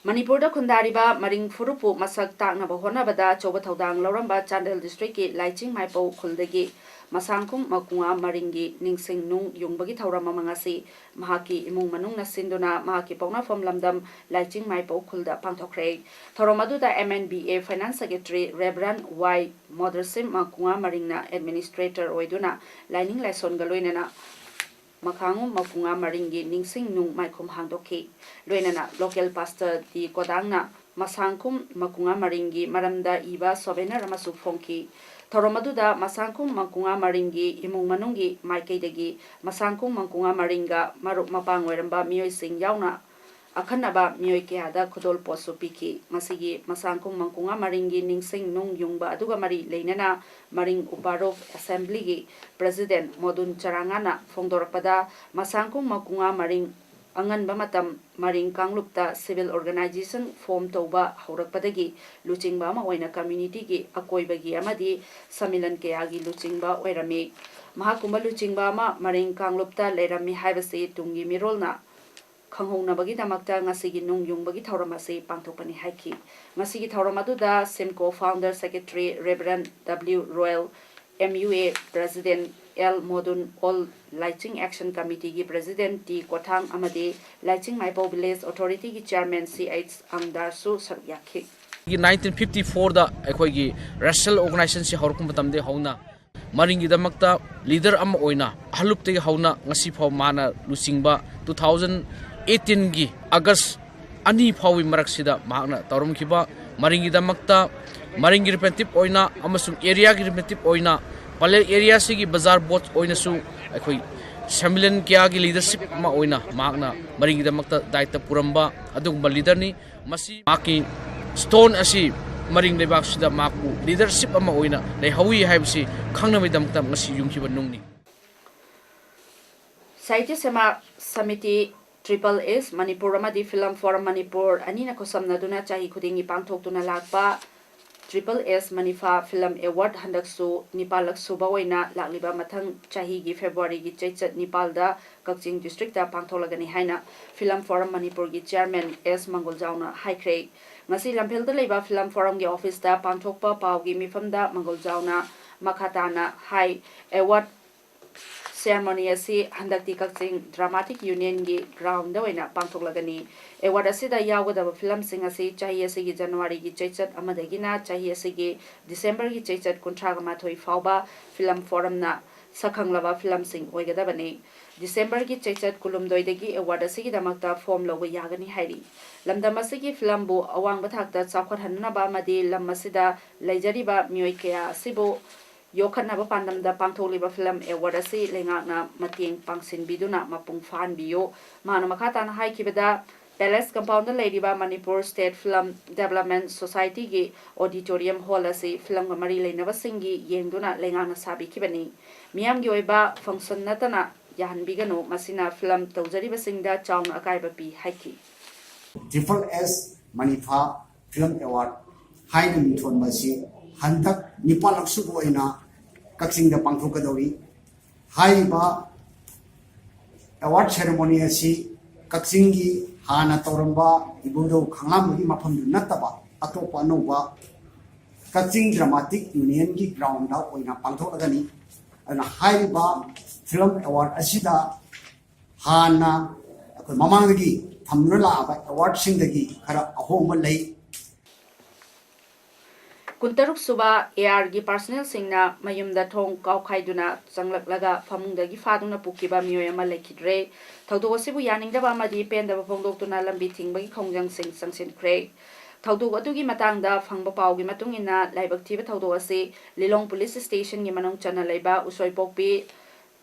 ꯃꯅꯤꯄꯨꯔꯗ ꯈꯨꯟꯗꯥꯔꯤꯕ ꯃꯔꯤꯡ ꯐꯨꯔꯨꯞꯄꯨ ꯃꯁꯛ ꯇꯥꯛꯅꯕ ꯍꯣꯠꯅꯕꯗ ꯑꯆꯧꯕ ꯊꯧꯗꯥꯡ ꯂꯧꯔꯝꯕ ꯆꯥꯟꯗꯦꯜ ꯗꯤꯁꯇ꯭ꯔꯤꯛꯀꯤ ꯂꯥꯏꯆꯤꯡ ꯃꯥꯏꯄꯧ ꯈꯨꯜꯗꯒꯤ ꯃꯁꯥꯡꯈꯨꯝ ꯃꯀꯨꯉꯥ ꯃꯔꯤꯡꯒꯤ ꯅꯤꯡꯁꯤꯡ ꯅꯨꯡ ꯌꯨꯡꯕꯒꯤ ꯊꯧꯔꯝ ꯑꯃ ꯉꯁꯤ ꯃꯍꯥꯛꯀꯤ ꯏꯃꯨꯡ ꯃꯅꯨꯡꯅ ꯁꯤꯟꯗꯨꯅ ꯃꯍꯥꯛꯀꯤ ꯄꯣꯛꯅꯐꯝ ꯂꯝꯗꯝ ꯂꯥꯏꯆꯤꯡ ꯃꯥꯏꯄꯧ ꯈꯨꯜꯗ ꯄꯥꯡꯊꯣꯛꯈ꯭ꯔꯦ꯫ ꯊꯧꯔꯝ ꯑꯗꯨꯗ M N B A Finance Secretary Reverend Y ꯃꯣꯗꯔꯁꯤꯝ ꯃꯀꯨꯉꯥ ꯃꯔꯤꯡꯅ ꯑꯦꯗꯃꯤꯅꯤꯁꯇ꯭ꯔꯦꯇꯔ ꯑꯣꯏꯗꯨꯅ ꯂꯥꯏꯅꯤꯡ ꯂꯥꯏꯁꯣꯟꯒ ꯂꯣꯏꯅꯅ ꯃꯈꯥꯡꯉꯨ ꯃꯀꯨꯉꯥ ꯃꯔꯤꯡꯒꯤ ꯅꯤꯡꯁꯤꯡ ꯅꯨꯡ ꯃꯥꯏꯈꯨꯝ ꯍꯥꯡꯗꯣꯛꯈꯤ꯫ ꯂꯣꯏꯅꯅ ꯂꯣꯀꯦꯜ ꯄꯥꯁꯇꯔ ꯗꯤ ꯀꯣꯗꯥꯡꯅ ꯃꯁꯥꯡꯈꯨꯝ ꯃꯀꯨꯉꯥ ꯃꯔꯤꯡꯒꯤ ꯃꯔꯝꯗ ꯏꯕ souvenir ꯑꯃꯁꯨ ꯐꯣꯡꯈꯤ꯫ ꯊꯧꯔꯝ ꯑꯗꯨꯗ ꯃꯁꯥꯡꯈꯨꯝ ꯃꯀꯨꯉꯥ ꯃꯔꯤꯡꯒꯤ ꯏꯃꯨꯡ ꯃꯅꯨꯡꯒꯤ ꯃꯥꯏꯀꯩꯗꯒꯤ ꯃꯁꯥꯡꯈꯨꯝ ꯃꯀꯨꯉꯥ ꯃꯔꯤꯡꯒ ꯃꯔꯨꯞ ꯃꯄꯥꯡ ꯑꯣꯏꯔꯝꯕ ꯃꯤꯑꯣꯏꯁꯤꯡ ꯌꯥꯎꯅ ꯑꯈꯟꯅꯕ ꯃꯤꯑꯣꯏ ꯀꯌꯥꯗ ꯈꯨꯗꯣꯜꯄꯣꯠꯁꯨ ꯄꯤꯈꯤ꯫ ꯃꯁꯤꯒꯤ ꯃꯁꯥꯡꯈꯨꯝ ꯃꯀꯨꯉꯥ ꯃꯔꯤꯡꯒꯤ ꯅꯤꯡꯁꯤꯡ ꯅꯨꯡ ꯌꯨꯡꯕ ꯑꯗꯨꯒ ꯃꯔꯤ ꯂꯩꯅꯅ ꯃꯔꯤꯡ ꯎꯄꯥꯔꯣꯛ assembly ꯒꯤ president ꯃꯣꯗꯨꯟ ꯆꯔꯥꯉꯥꯅ ꯐꯣꯡꯗꯣꯔꯛꯄꯗ, ꯃꯁꯥꯡꯈꯨꯝ ꯃꯀꯨꯉꯥ ꯃꯔꯤꯡ ꯑꯉꯟꯕ ꯃꯇꯝ ꯃꯔꯤꯡ ꯀꯥꯡꯂꯨꯞꯇ civil organisation form ꯇꯧꯕ ꯍꯧꯔꯛꯄꯗꯒꯤ ꯂꯨꯆꯤꯡꯕ ꯑꯃ ꯑꯣꯏꯅ community ꯒꯤ ꯑꯀꯣꯏꯕꯒꯤ ꯑꯃꯗꯤ ꯁꯃꯤꯂꯟ ꯀꯌꯥꯒꯤ ꯂꯨꯆꯤꯡꯕ ꯑꯣꯏꯔꯝꯃꯤ꯫ ꯃꯍꯥꯛꯀꯨꯝꯕ ꯂꯨꯆꯤꯡꯕ ꯑꯃ ꯃꯔꯤꯡ ꯀꯥꯡꯂꯨꯞꯇ ꯂꯩꯔꯝꯃꯤ ꯍꯥꯏꯕꯁꯤ ꯇꯨꯡꯒꯤ ꯃꯤꯔꯣꯜꯅ ꯈꯪꯍꯧꯅꯕꯒꯤꯗꯃꯛꯇ ꯉꯁꯤꯒꯤ ꯅꯨꯡ ꯌꯨꯡꯕꯒꯤ ꯊꯧꯔꯝ ꯑꯁꯤ ꯄꯥꯡꯊꯣꯛꯄꯅꯤ ꯍꯥꯏꯈꯤ꯫ ꯉꯁꯤꯒꯤ ꯊꯧꯔꯝ ꯑꯗꯨꯗ ꯁꯤꯝꯀꯣ founder secretary Reverend W Royal, M U A president L ꯃꯣꯗꯨꯟ, All ꯂꯥꯏꯆꯤꯡ action committee ꯒꯤ president T ꯀꯣꯊꯥꯡ ꯑꯃꯗꯤ ꯂꯥꯏꯆꯤꯡ ꯃꯥꯏꯄꯧ village authority ꯒꯤ chairman C H ꯑꯪꯗꯥꯔꯁꯨ ꯁꯔꯨꯛ ꯌꯥꯈꯤ꯫ ꯅꯥꯏꯟꯇꯤꯟ ꯐꯤꯐꯇꯤ ꯐꯣꯔꯗ ꯑꯩꯈꯣꯏꯒꯤ racial organisation ꯁꯤ ꯍꯧꯔꯛꯄ ꯃꯇꯝꯗꯒꯤ ꯍꯧꯅ ꯃꯔꯤꯡꯒꯤꯗꯃꯛꯇ leader ꯑꯃ ꯑꯣꯏꯅ ꯑꯍꯜꯂꯨꯞꯇꯒꯤ ꯍꯧꯅ ꯉꯁꯤꯐꯥꯎ ꯃꯥꯅ ꯂꯨꯆꯤꯡꯕ two thousand eighteen ꯒꯤ August ꯑꯅꯤ ꯐꯥꯎꯕꯒꯤ ꯃꯔꯛꯁꯤꯗ ꯃꯍꯥꯛꯅ ꯇꯧꯔꯝꯈꯤꯕ ꯃꯔꯤꯡꯒꯤꯗꯃꯛꯇ, ꯃꯔꯤꯡꯒꯤ representative ꯑꯣꯏꯅ ꯑꯃꯁꯨꯡ area ꯒꯤ representative ꯑꯣꯏꯅ ꯄꯂꯦꯜ area ꯁꯤꯒꯤ ꯕꯖꯥꯔ board ꯑꯣꯏꯅꯁꯨ ꯑꯩꯈꯣꯏ ꯁꯃꯤꯂꯟ ꯀꯌꯥꯒꯤ leadership ꯑꯃ ꯑꯣꯏꯅ ꯃꯍꯥꯛꯅ ꯃꯔꯤꯡꯒꯤꯗꯃꯛꯇ ꯗꯥꯏꯇ ꯄꯨꯔꯝꯕ ꯑꯗꯨꯒꯨꯝꯕ leader ꯅꯤ꯫ ꯃꯁꯤ ꯃꯍꯥꯛꯀꯤ stone ꯑꯁꯤ ꯃꯔꯤꯡ ꯂꯩꯕꯥꯛꯁꯤꯗ ꯃꯍꯥꯛꯄꯨ leadership ꯑꯃ ꯑꯣꯏꯅ ꯂꯩꯍꯧꯏ ꯍꯥꯏꯕꯁꯤ ꯈꯪꯅꯕꯒꯤꯗꯃꯛꯇ ꯉꯁꯤ ꯌꯨꯡꯈꯤꯕ ꯅꯨꯡꯅꯤ꯫ ꯁꯥꯍꯤꯇ꯭ꯌ ꯁꯦꯕꯥ ꯁꯃꯤꯇꯤ, Triple S ꯃꯅꯤꯄꯨꯔ ꯑꯃꯗꯤ Film Forum ꯃꯅꯤꯄꯨꯔ ꯑꯅꯤꯅ ꯈꯨꯠꯁꯝꯅꯗꯨꯅ ꯆꯍꯤ ꯈꯨꯗꯤꯡꯒꯤ ꯄꯥꯡꯊꯣꯛꯇꯨꯅ ꯂꯥꯛꯄ Triple S ꯃꯅꯤꯐꯥ Film Award ꯍꯟꯗꯛꯁꯨ ꯅꯤꯄꯥꯜꯂꯛ ꯁꯨꯕ ꯑꯣꯏꯅ ꯂꯥꯛꯂꯤꯕ ꯃꯊꯪ ꯆꯍꯤꯒꯤ February ꯒꯤ ꯆꯩꯆꯠ ꯅꯤꯄꯥꯜꯗ ꯀꯛꯆꯤꯡ district ꯇ ꯄꯥꯡꯊꯣꯛꯂꯒꯅꯤ ꯍꯥꯏꯅ Film Forum ꯃꯅꯤꯄꯨꯔꯒꯤ chairman S ꯃꯪꯒꯣꯜꯖꯥꯎꯅ ꯍꯥꯏꯈ꯭ꯔꯦ꯫ ꯉꯁꯤ ꯂꯝꯐꯦꯜꯗ ꯂꯩꯕ Film Forum ꯒꯤ office ꯇ ꯄꯥꯡꯊꯣꯛꯄ ꯄꯥꯎꯒꯤ ꯃꯤꯐꯝꯗ ꯃꯪꯒꯣꯜꯖꯥꯎꯅ ꯃꯈꯥ ꯇꯥꯅ ꯍꯥꯏ, award ceremony ꯑꯁꯤ ꯍꯟꯗꯛꯇꯤ ꯀꯛꯆꯤꯡ Dramatic Union ꯒꯤ ground ꯗ ꯑꯣꯏꯅ ꯄꯥꯡꯊꯣꯛꯂꯒꯅꯤ꯫ Award ꯑꯁꯤꯗ ꯌꯥꯎꯒꯗꯕ film ꯁꯤꯡ ꯑꯁꯤ ꯆꯍꯤ ꯑꯁꯤꯒꯤ January ꯒꯤ ꯆꯩꯆꯠ ꯑꯃꯗꯒꯤꯅ ꯆꯍꯤ ꯑꯁꯤꯒꯤ December ꯒꯤ ꯆꯩꯆꯠ ꯀꯨꯟꯊ꯭ꯔꯥꯒ ꯃꯥꯊꯣꯏ ꯐꯥꯎꯕ Film Forum ꯅ ꯁꯛꯈꯪꯂꯕ film ꯁꯤꯡ ꯑꯣꯏꯒꯗꯕꯅꯤ꯫ ꯗꯤꯁꯦꯝꯕꯔꯒꯤ ꯆꯩꯆꯠ ꯀꯨꯟꯍꯨꯝꯗꯣꯏꯗꯒꯤ ꯑꯦꯋꯥꯔꯗ ꯑꯁꯤꯒꯤꯗꯃꯛꯇ ꯐꯣꯝ ꯂꯧꯕ ꯌꯥꯒꯅꯤ ꯍꯥꯏꯔꯤ꯫ ꯂꯝꯗꯝ ꯑꯁꯤꯒꯤ ꯐꯤꯂꯝꯕꯨ ꯑꯋꯥꯡꯕ ꯊꯥꯛꯇ ꯆꯥꯎꯈꯠꯍꯟꯅꯕ ꯑꯃꯗꯤ ꯂꯝ ꯑꯁꯤꯗ ꯂꯩꯖꯔꯤꯕ ꯃꯤꯑꯣꯏ ꯀꯌꯥ ꯑꯁꯤꯕꯨ ꯌꯣꯛꯈꯠꯅꯕ ꯄꯥꯟꯗꯝꯗ ꯄꯥꯡꯊꯣꯛꯂꯤꯕ ꯐꯤꯂꯝ ꯑꯦꯋꯥꯔꯗ ꯑꯁꯤ ꯂꯩꯉꯥꯛꯅ ꯃꯇꯦꯡ ꯄꯥꯡꯁꯤꯟꯕꯤꯗꯨꯅ ꯃꯄꯨꯡ ꯐꯥꯍꯟꯕꯤꯌꯨ꯫ ꯃꯍꯥꯛꯅ ꯃꯈꯥ ꯇꯥꯅ ꯍꯥꯏꯈꯤꯕꯗ, ꯄꯦꯂꯦꯁ ꯀꯝꯄꯥꯎꯟꯗ ꯂꯩꯔꯤꯕ ꯃꯅꯤꯄꯨꯔ ꯁ꯭ꯇꯦꯠ ꯐꯤꯂꯝ ꯗꯦꯕꯂꯞꯃꯦꯟ ꯁꯣꯁꯥꯏꯇꯤꯒꯤ ꯑꯣꯗꯤꯇꯣꯔꯤꯌꯝ ꯍꯣꯜ ꯑꯁꯤ ꯐꯤꯂꯝꯒ ꯃꯔꯤ ꯂꯩꯅꯕꯁꯤꯡꯒꯤ ꯌꯦꯡꯗꯨꯅ ꯂꯩꯉꯥꯛꯅ ꯁꯥꯕꯤꯈꯤꯕꯅꯤ꯫ ꯃꯤꯌꯥꯝꯒꯤ ꯑꯣꯏꯕ ꯐꯪꯁꯟ ꯅꯠꯇꯅ ꯌꯥꯍꯟꯕꯤꯒꯅꯨ, ꯃꯁꯤꯅ ꯐꯤꯂꯝ ꯇꯧꯖꯔꯤꯕꯁꯤꯡꯗ ꯆꯥꯎꯅ ꯑꯀꯥꯏꯕ ꯄꯤ ꯍꯥꯏꯈꯤ꯫ ꯇ꯭ꯔꯤꯄꯜ ꯑꯦꯁ ꯃꯅꯤꯐꯥ ꯐꯤꯂꯝ ꯑꯦꯋꯥꯔꯗ ꯍꯥꯏꯅ ꯃꯤꯡꯊꯣꯟꯕ ꯑꯁꯤ ꯍꯟꯗꯛ ꯅꯤꯄꯥꯜꯂꯛ ꯁꯨꯕ ꯑꯣꯏꯅ ꯀꯛꯆꯤꯡꯗ ꯄꯥꯡꯊꯣꯛꯀꯗꯧꯔꯤ꯫ ꯍꯥꯏꯔꯤꯕ ꯑꯦꯋꯥꯔꯗ ꯁꯦꯔꯦꯃꯣꯅꯤ ꯑꯁꯤ ꯀꯛꯆꯤꯡꯒꯤ ꯍꯥꯟꯅ ꯇꯧꯔꯝꯕ ꯏꯕꯨꯙꯧ ꯈꯥꯡꯂꯥꯝꯕꯒꯤ ꯃꯐꯝꯗꯨ ꯅꯠꯇꯕ ꯑꯇꯣꯞꯄ ꯑꯅꯧꯕ ꯀꯛꯆꯤꯡ ꯗ꯭ꯔꯃꯥꯇꯤꯛ ꯌꯨꯅꯤꯌꯟꯒꯤ ꯒ꯭ꯔꯥꯎꯟꯗ ꯑꯣꯏꯅ ꯄꯥꯡꯊꯣꯛꯂꯒꯅꯤ꯫ ꯑꯗꯨꯅ ꯍꯥꯏꯔꯤꯕ ꯐꯤꯂꯝ ꯑꯦꯋꯥꯔꯗ ꯑꯁꯤꯗ ꯍꯥꯟꯅ ꯑꯩꯈꯣꯏ ꯃꯃꯥꯡꯗꯒꯤ ꯊꯝꯗꯨꯅ ꯂꯥꯛꯑꯕ ꯑꯦꯋꯥꯔꯗꯁꯤꯡꯗꯒꯤ ꯈꯔ ꯑꯍꯣꯡꯕ ꯂꯩ꯫ ꯀꯨꯟꯇꯔꯨꯛ ꯁꯨꯕ ꯑꯦ ꯑꯥꯔꯒꯤ ꯄꯥꯔꯁꯅꯦꯜꯁꯤꯡꯅ ꯃꯌꯨꯝꯗ ꯊꯣꯡ ꯀꯥꯎꯈꯥꯏꯗꯨꯅ ꯆꯪꯂꯛꯂꯒ ꯐꯃꯨꯡꯗꯒꯤ ꯐꯥꯗꯨꯅ ꯄꯨꯈꯤꯕ ꯃꯤꯑꯣꯏ ꯑꯃ ꯂꯩꯈꯤꯗ꯭ꯔꯦ꯫ ꯊꯧꯗꯣꯛ ꯑꯁꯤꯕꯨ ꯌꯥꯅꯤꯡꯗꯕ ꯑꯃꯗꯤ ꯄꯦꯟꯗꯕ ꯐꯣꯡꯗꯣꯛꯇꯨꯅ ꯂꯝꯕꯤ ꯊꯤꯡꯕꯒꯤ ꯈꯣꯡꯖꯪꯁꯤꯡ ꯆꯪꯁꯤꯟꯈ꯭ꯔꯦ꯫ ꯊꯧꯗꯣꯛ ꯑꯗꯨꯒꯤ ꯃꯇꯥꯡꯗ ꯐꯪꯕ ꯄꯥꯎꯒꯤ ꯃꯇꯨꯡ ꯏꯟꯅ, ꯂꯥꯏꯕꯛ ꯊꯤꯕ ꯊꯧꯗꯣꯛ ꯑꯁꯤ ꯂꯤꯂꯣꯡ ꯄꯨꯂꯤꯁ ꯁ꯭ꯇꯦꯁꯟꯒꯤ ꯃꯅꯨꯡ ꯆꯟꯅ ꯂꯩꯕ ꯎꯁꯣꯏꯄꯣꯛꯄꯤ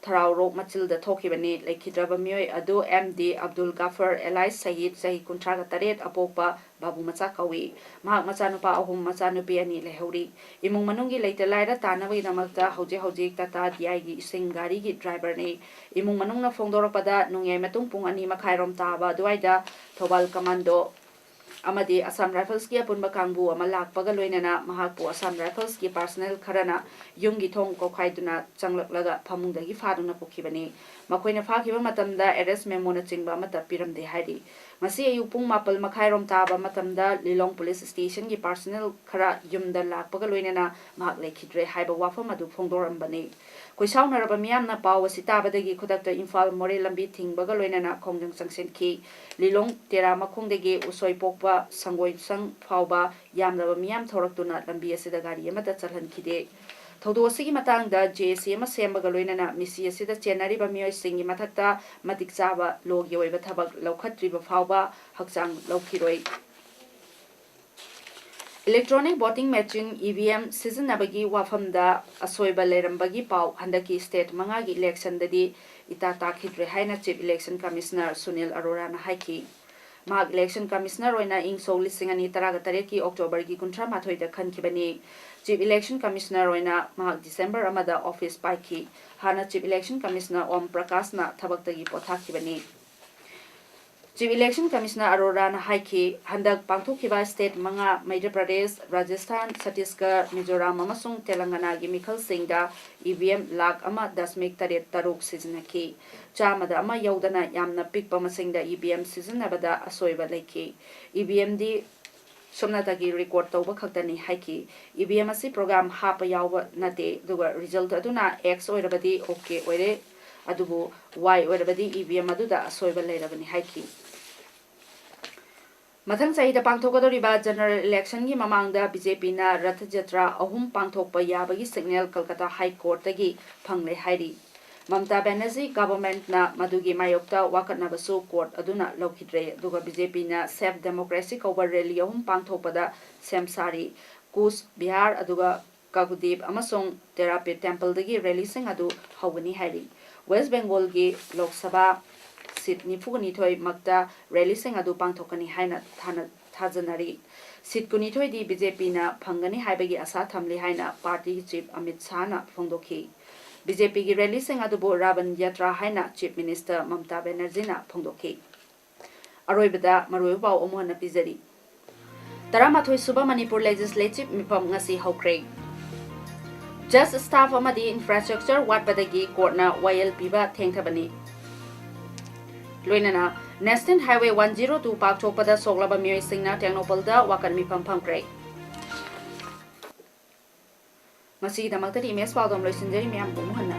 ꯊꯔꯥꯎꯔꯣꯛ ꯃꯆꯤꯜꯗ ꯊꯣꯛꯈꯤꯕꯅꯤ꯫ ꯂꯩꯈꯤꯗ꯭ꯔꯕ ꯃꯤꯑꯣꯏ ꯑꯗꯨ ꯑꯦꯝ ꯗꯤ ꯑꯕꯗꯨꯜ ꯒꯥꯐꯔ ꯑꯦꯂꯥꯏꯁ ꯁꯍꯤꯗ, ꯆꯍꯤ ꯀꯨꯟꯊ꯭ꯔꯥꯒ ꯇꯔꯦꯠ, ꯑꯄꯣꯛꯄ ꯕꯥꯕꯨ ꯃꯆꯥ ꯀꯧꯏ꯫ ꯃꯍꯥꯛ ꯃꯆꯥꯅꯨꯄꯥ ꯑꯍꯨꯝ, ꯃꯆꯥꯅꯨꯄꯤ ꯑꯅꯤ ꯂꯩꯍꯧꯔꯤ꯫ ꯏꯃꯨꯡ ꯃꯅꯨꯡꯒꯤ ꯂꯩꯇ ꯂꯥꯏꯔ ꯇꯥꯅꯕꯒꯤꯗꯃꯛꯇ ꯍꯧꯖꯤꯛ ꯍꯧꯖꯤꯛ ꯇꯥꯇꯥ ꯗꯤ ꯑꯥꯏꯒꯤ ꯏꯁꯤꯡ ꯒꯥꯔꯤꯒꯤ ꯗ꯭ꯔꯥꯏꯚꯔꯅꯤ꯫ ꯏꯃꯨꯡ ꯃꯅꯨꯡꯅ ꯐꯣꯡꯗꯣꯔꯛꯄꯗ, ꯅꯣꯡꯌꯥꯏ ꯃꯇꯨꯡ ꯄꯨꯡ ꯑꯅꯤ ꯃꯈꯥꯏꯔꯣꯝ ꯇꯥꯕ ꯑꯗꯨꯋꯥꯏꯗ ꯊꯧꯕꯥꯜ ꯀꯃꯥꯟꯗꯣ ꯑꯃꯗꯤ ꯑꯁꯥꯝ ꯔꯥꯏꯐꯜꯁꯀꯤ ꯑꯄꯨꯟꯕ ꯀꯥꯡꯕꯨ ꯑꯃ ꯂꯥꯛꯄꯒ ꯂꯣꯏꯅꯅ ꯃꯍꯥꯛꯄꯨ ꯑꯁꯥꯝ ꯔꯥꯏꯐꯜꯁꯀꯤ ꯄꯥꯔꯁꯅꯦꯜ ꯈꯔꯅ ꯌꯨꯝꯒꯤ ꯊꯣꯡ ꯀꯣꯛꯈꯥꯏꯗꯨꯅ ꯆꯪꯂꯛꯂꯒ ꯐꯃꯨꯡꯗꯒꯤ ꯐꯥꯗꯨꯅ ꯄꯨꯈꯤꯕꯅꯤ꯫ ꯃꯈꯣꯏꯅ ꯐꯥꯈꯤꯕ ꯃꯇꯝꯗ ꯑꯦꯔꯦꯁ ꯃꯦꯃꯣꯅꯆꯤꯡꯕ ꯑꯃꯠꯇ ꯄꯤꯔꯝꯗꯦ ꯍꯥꯏꯔꯤ꯫ ꯉꯁꯤ ꯑꯌꯨꯛ ꯄꯨꯡ ꯃꯥꯄꯜ ꯃꯈꯥꯏꯔꯣꯝ ꯇꯥꯕ ꯃꯇꯝꯗ ꯂꯤꯂꯣꯡ ꯄꯨꯂꯤꯁ ꯁ꯭ꯇꯦꯁꯟꯒꯤ ꯄꯥꯔꯁꯅꯦꯜ ꯈꯔ ꯌꯨꯝꯗ ꯂꯥꯛꯄꯒ ꯂꯣꯏꯅꯅ ꯃꯍꯥꯛ ꯂꯩꯈꯤꯗ꯭ꯔꯦ ꯍꯥꯏꯕ ꯋꯥꯐꯝ ꯑꯗꯨ ꯐꯣꯡꯗꯣꯔꯝꯕꯅꯤ꯫ ꯈꯣꯏꯁꯥꯎꯅꯔꯕ ꯃꯤꯌꯥꯝꯅ ꯄꯥꯎ ꯑꯁꯤ ꯇꯥꯕꯗꯒꯤ ꯈꯨꯗꯛꯇ ꯏꯝꯐꯥꯜ ꯃꯣꯔꯦ ꯂꯝꯕꯤ ꯊꯤꯡꯕꯒ ꯂꯣꯏꯅꯅ ꯈꯣꯡꯖꯪ ꯆꯪꯁꯤꯟꯈꯤ꯫ ꯂꯤꯂꯣꯡ ꯇꯦꯔꯥ ꯃꯈꯣꯡꯗꯒꯤ ꯎꯁꯣꯏ ꯄꯣꯛꯄ ꯁꯪꯒꯣꯏꯁꯪ ꯐꯥꯎꯕ ꯌꯥꯝꯂꯕ ꯃꯤꯌꯥꯝ ꯊꯧꯔꯛꯇꯨꯅ ꯂꯝꯕꯤ ꯑꯁꯤꯗ ꯒꯥꯔꯤ ꯑꯃꯠꯇ ꯆꯠꯍꯟꯈꯤꯗꯦ꯫ ꯊꯧꯗꯣꯛ ꯑꯁꯤꯒꯤ ꯃꯇꯥꯡꯗ ꯖꯦ ꯑꯦ ꯁꯤ ꯑꯃ ꯁꯦꯝꯕꯒ ꯂꯣꯏꯅꯅ ꯃꯤꯁꯤ ꯑꯁꯤꯗ ꯆꯦꯟꯅꯔꯤꯕ ꯃꯤꯑꯣꯏꯁꯤꯡꯒꯤ ꯃꯊꯛꯇ ꯃꯇꯤꯛ ꯆꯥꯕ ꯂꯣꯒꯤ ꯑꯣꯏꯕ ꯊꯕꯛ ꯂꯧꯈꯠꯇ꯭ꯔꯤꯕ ꯐꯥꯎꯕ ꯍꯛꯆꯥꯡ ꯂꯧꯈꯤꯔꯣꯏ꯫ Electronic voting machine, E V M, ꯁꯤꯖꯤꯟꯅꯕꯒꯤ ꯋꯥꯐꯝꯗ ꯑꯁꯣꯏꯕ ꯂꯩꯔꯝꯕꯒꯤ ꯄꯥꯎ ꯍꯟꯗꯛꯀꯤ state ꯃꯉꯥꯒꯤ election ꯗꯗꯤ ꯏꯇꯥ ꯇꯥꯈꯤꯗ꯭ꯔꯦ ꯍꯥꯏꯅ Chief Election Commissioner ꯁꯨꯅꯤꯜ ꯑꯔꯣꯔꯥꯅ ꯍꯥꯏꯈꯤ꯫ ꯃꯍꯥꯛ Election Commissioner ꯑꯣꯏꯅ ꯏꯪ ꯁꯣꯛ ꯂꯤꯁꯤꯡ ꯑꯅꯤ ꯇꯔꯥꯒ ꯇꯔꯦꯠꯀꯤ October ꯒꯤ ꯀꯨꯟꯊ꯭ꯔꯥ ꯃꯥꯊꯣꯏꯗ ꯈꯟꯈꯤꯕꯅꯤ꯫ Chief Election Commissioner ꯑꯣꯏꯅ ꯃꯍꯥꯛ December ꯑꯃꯗ office ꯄꯥꯏꯈꯤ꯫ ꯍꯥꯟꯅ Chief Election Commissioner ꯑꯣꯝ ꯄ꯭ꯔꯀꯥꯁꯅ ꯊꯕꯛꯇꯒꯤ ꯄꯣꯊꯥꯈꯤꯕꯅꯤ꯫ Chief Election Commissioner ꯑꯔꯣꯔꯥꯅ ꯍꯥꯏꯈꯤ, ꯍꯟꯗꯛ ꯄꯥꯡꯊꯣꯛꯈꯤꯕ state ꯃꯉꯥ, ꯃꯙ꯭ꯌ ꯄ꯭ꯔꯗꯦꯁ, ꯔꯥꯖꯁꯊꯥꯟ, ꯆꯇꯤꯁꯒꯔ, ꯃꯤꯖꯣꯔꯥꯝ ꯑꯃꯁꯨꯡ ꯇꯦꯂꯪꯒꯅꯥꯒꯤ ꯃꯤꯈꯜꯁꯤꯡꯗ E V M ꯂꯥꯈ ꯑꯃ ꯗꯁꯃꯤꯛ ꯇꯔꯦꯠ ꯇꯔꯨꯛ ꯁꯤꯖꯤꯟꯅꯈꯤ꯫ ꯆꯥꯝꯃꯗ ꯑꯃ ꯌꯧꯗꯅ ꯌꯥꯝꯅ ꯄꯤꯛꯄ ꯃꯁꯤꯡꯗ E V M ꯁꯤꯖꯤꯟꯅꯕꯗ ꯑꯁꯣꯏꯕ ꯂꯩꯈꯤ꯫ E V M ꯗꯤ ꯁꯨꯞꯅꯇꯒꯤ record ꯇꯧꯕ ꯈꯛꯇꯅꯤ ꯍꯥꯏꯈꯤ꯫ E V M ꯑꯁꯤ program ꯍꯥꯞꯄ ꯌꯥꯎꯕ ꯅꯠꯇꯦ, ꯑꯗꯨꯒ result ꯑꯗꯨꯅ X ꯑꯣꯏꯔꯕꯗꯤ OK ꯑꯣꯏꯔꯦ, ꯑꯗꯨꯕꯨ Y ꯑꯣꯏꯔꯕꯗꯤ E V M ꯑꯗꯨꯗ ꯑꯁꯣꯏꯕ ꯂꯩꯔꯕꯅꯤ ꯍꯥꯏꯈꯤ꯫ ꯃꯊꯪ ꯆꯍꯤꯗ ꯄꯥꯡꯊꯣꯛꯀꯗꯧꯔꯤꯕ general election ꯒꯤ ꯃꯃꯥꯡꯗ B J P ꯅ ꯔꯊ ꯖꯇ꯭ꯔꯥ ꯑꯍꯨꯝ ꯄꯥꯡꯊꯣꯛꯄ ꯌꯥꯕꯒꯤ signal ꯀꯜꯀꯇꯥ High Court ꯇꯒꯤ ꯐꯪꯂꯦ ꯍꯥꯏꯔꯤ꯫ ꯃꯃꯇꯥ ꯕꯦꯅꯔꯖꯤ government ꯅ ꯃꯗꯨꯒꯤ ꯃꯥꯌꯣꯛꯇ ꯋꯥꯀꯠꯅꯕꯁꯨ court ꯑꯗꯨꯅ ꯂꯧꯈꯤꯗ꯭ꯔꯦ꯫ ꯑꯗꯨꯒ B J P ꯅ Safe Democracy ꯀꯧꯕ rally ꯑꯍꯨꯝ ꯄꯥꯡꯊꯣꯛꯄꯗ ꯁꯦꯝ ꯁꯥꯔꯤ꯫ ꯀꯨꯆ ꯕꯤꯍꯥꯔ ꯑꯗꯨꯒ ꯀꯥꯒꯨꯗꯤꯞ ꯑꯃꯁꯨꯡ ꯇꯦꯔꯥꯄꯤꯊ temple ꯗꯒꯤ rally ꯁꯤꯡ ꯑꯗꯨ ꯍꯧꯒꯅꯤ ꯍꯥꯏꯔꯤ꯫ West Bengal ꯒꯤ ꯂꯣꯛ ꯁꯚꯥ seat ꯅꯤꯐꯨꯒ ꯅꯤꯊꯣꯏ ꯃꯛꯇ rally ꯁꯤꯡ ꯑꯗꯨ ꯄꯥꯡꯊꯣꯛꯀꯅꯤ ꯍꯥꯏꯅ ꯊꯥꯅ-, ꯊꯥꯖꯅꯔꯤ꯫ Seat ꯀꯨꯟꯅꯤꯊꯣꯏ ꯗꯤ B J P ꯅ ꯐꯪꯒꯅꯤ ꯍꯥꯏꯕꯒꯤ ꯑꯁꯥ ꯊꯝꯂꯤ ꯍꯥꯏꯅ party ꯒꯤ chief ꯑꯃꯤꯠ ꯁꯥꯍꯅ ꯐꯣꯡꯗꯣꯛꯈꯤ꯫ B J P ꯒꯤ rally ꯁꯤꯡ ꯑꯗꯨꯕꯨ ꯔꯥꯕꯟ ꯌꯥꯇ꯭ꯔꯥ ꯍꯥꯏꯅ Chief Minister ꯃꯃꯇꯥ ꯕꯦꯅꯔꯖꯤꯅ ꯐꯣꯡꯗꯣꯛꯈꯤ꯫ ꯑꯔꯣꯏꯕꯗ ꯃꯔꯨꯑꯣꯏꯕ ꯄꯥꯎ ꯑꯃꯨꯛ ꯍꯟꯅ ꯄꯤꯖꯔꯤ꯫ ꯇꯔꯥꯃꯥꯊꯣꯏ ꯁꯨꯕ ꯃꯅꯤꯄꯨꯔ Legislative ꯃꯤꯐꯝ ꯉꯁꯤ ꯍꯧꯈ꯭ꯔꯦ꯫ Judge staff ꯑꯃꯗꯤ infrastructure ꯋꯥꯠꯄꯗꯒꯤ court ꯅ ꯋꯥꯌꯦꯜ ꯄꯤꯕ ꯊꯦꯡꯊꯕꯅꯤ꯫ ꯂꯣꯏꯅꯅ National Highway one zero two ꯄꯥꯛꯊꯣꯛꯄꯗ ꯁꯣꯛꯂꯕ ꯃꯤꯑꯣꯏꯁꯤꯡꯅ ꯇꯦꯡꯅꯧꯄꯜꯗ ꯋꯥꯀꯠ ꯃꯤꯐꯝ ꯐꯝꯈ꯭ꯔꯦ꯫ ꯉꯁꯤꯒꯤꯗꯃꯛꯇꯗꯤ ꯏꯃꯦꯖ ꯄꯥꯎꯗꯝ ꯂꯣꯏꯁꯤꯟꯖꯔꯤ꯫ ꯃꯌꯥꯝꯕꯨ ꯑꯃꯨꯛ ꯍꯟꯅ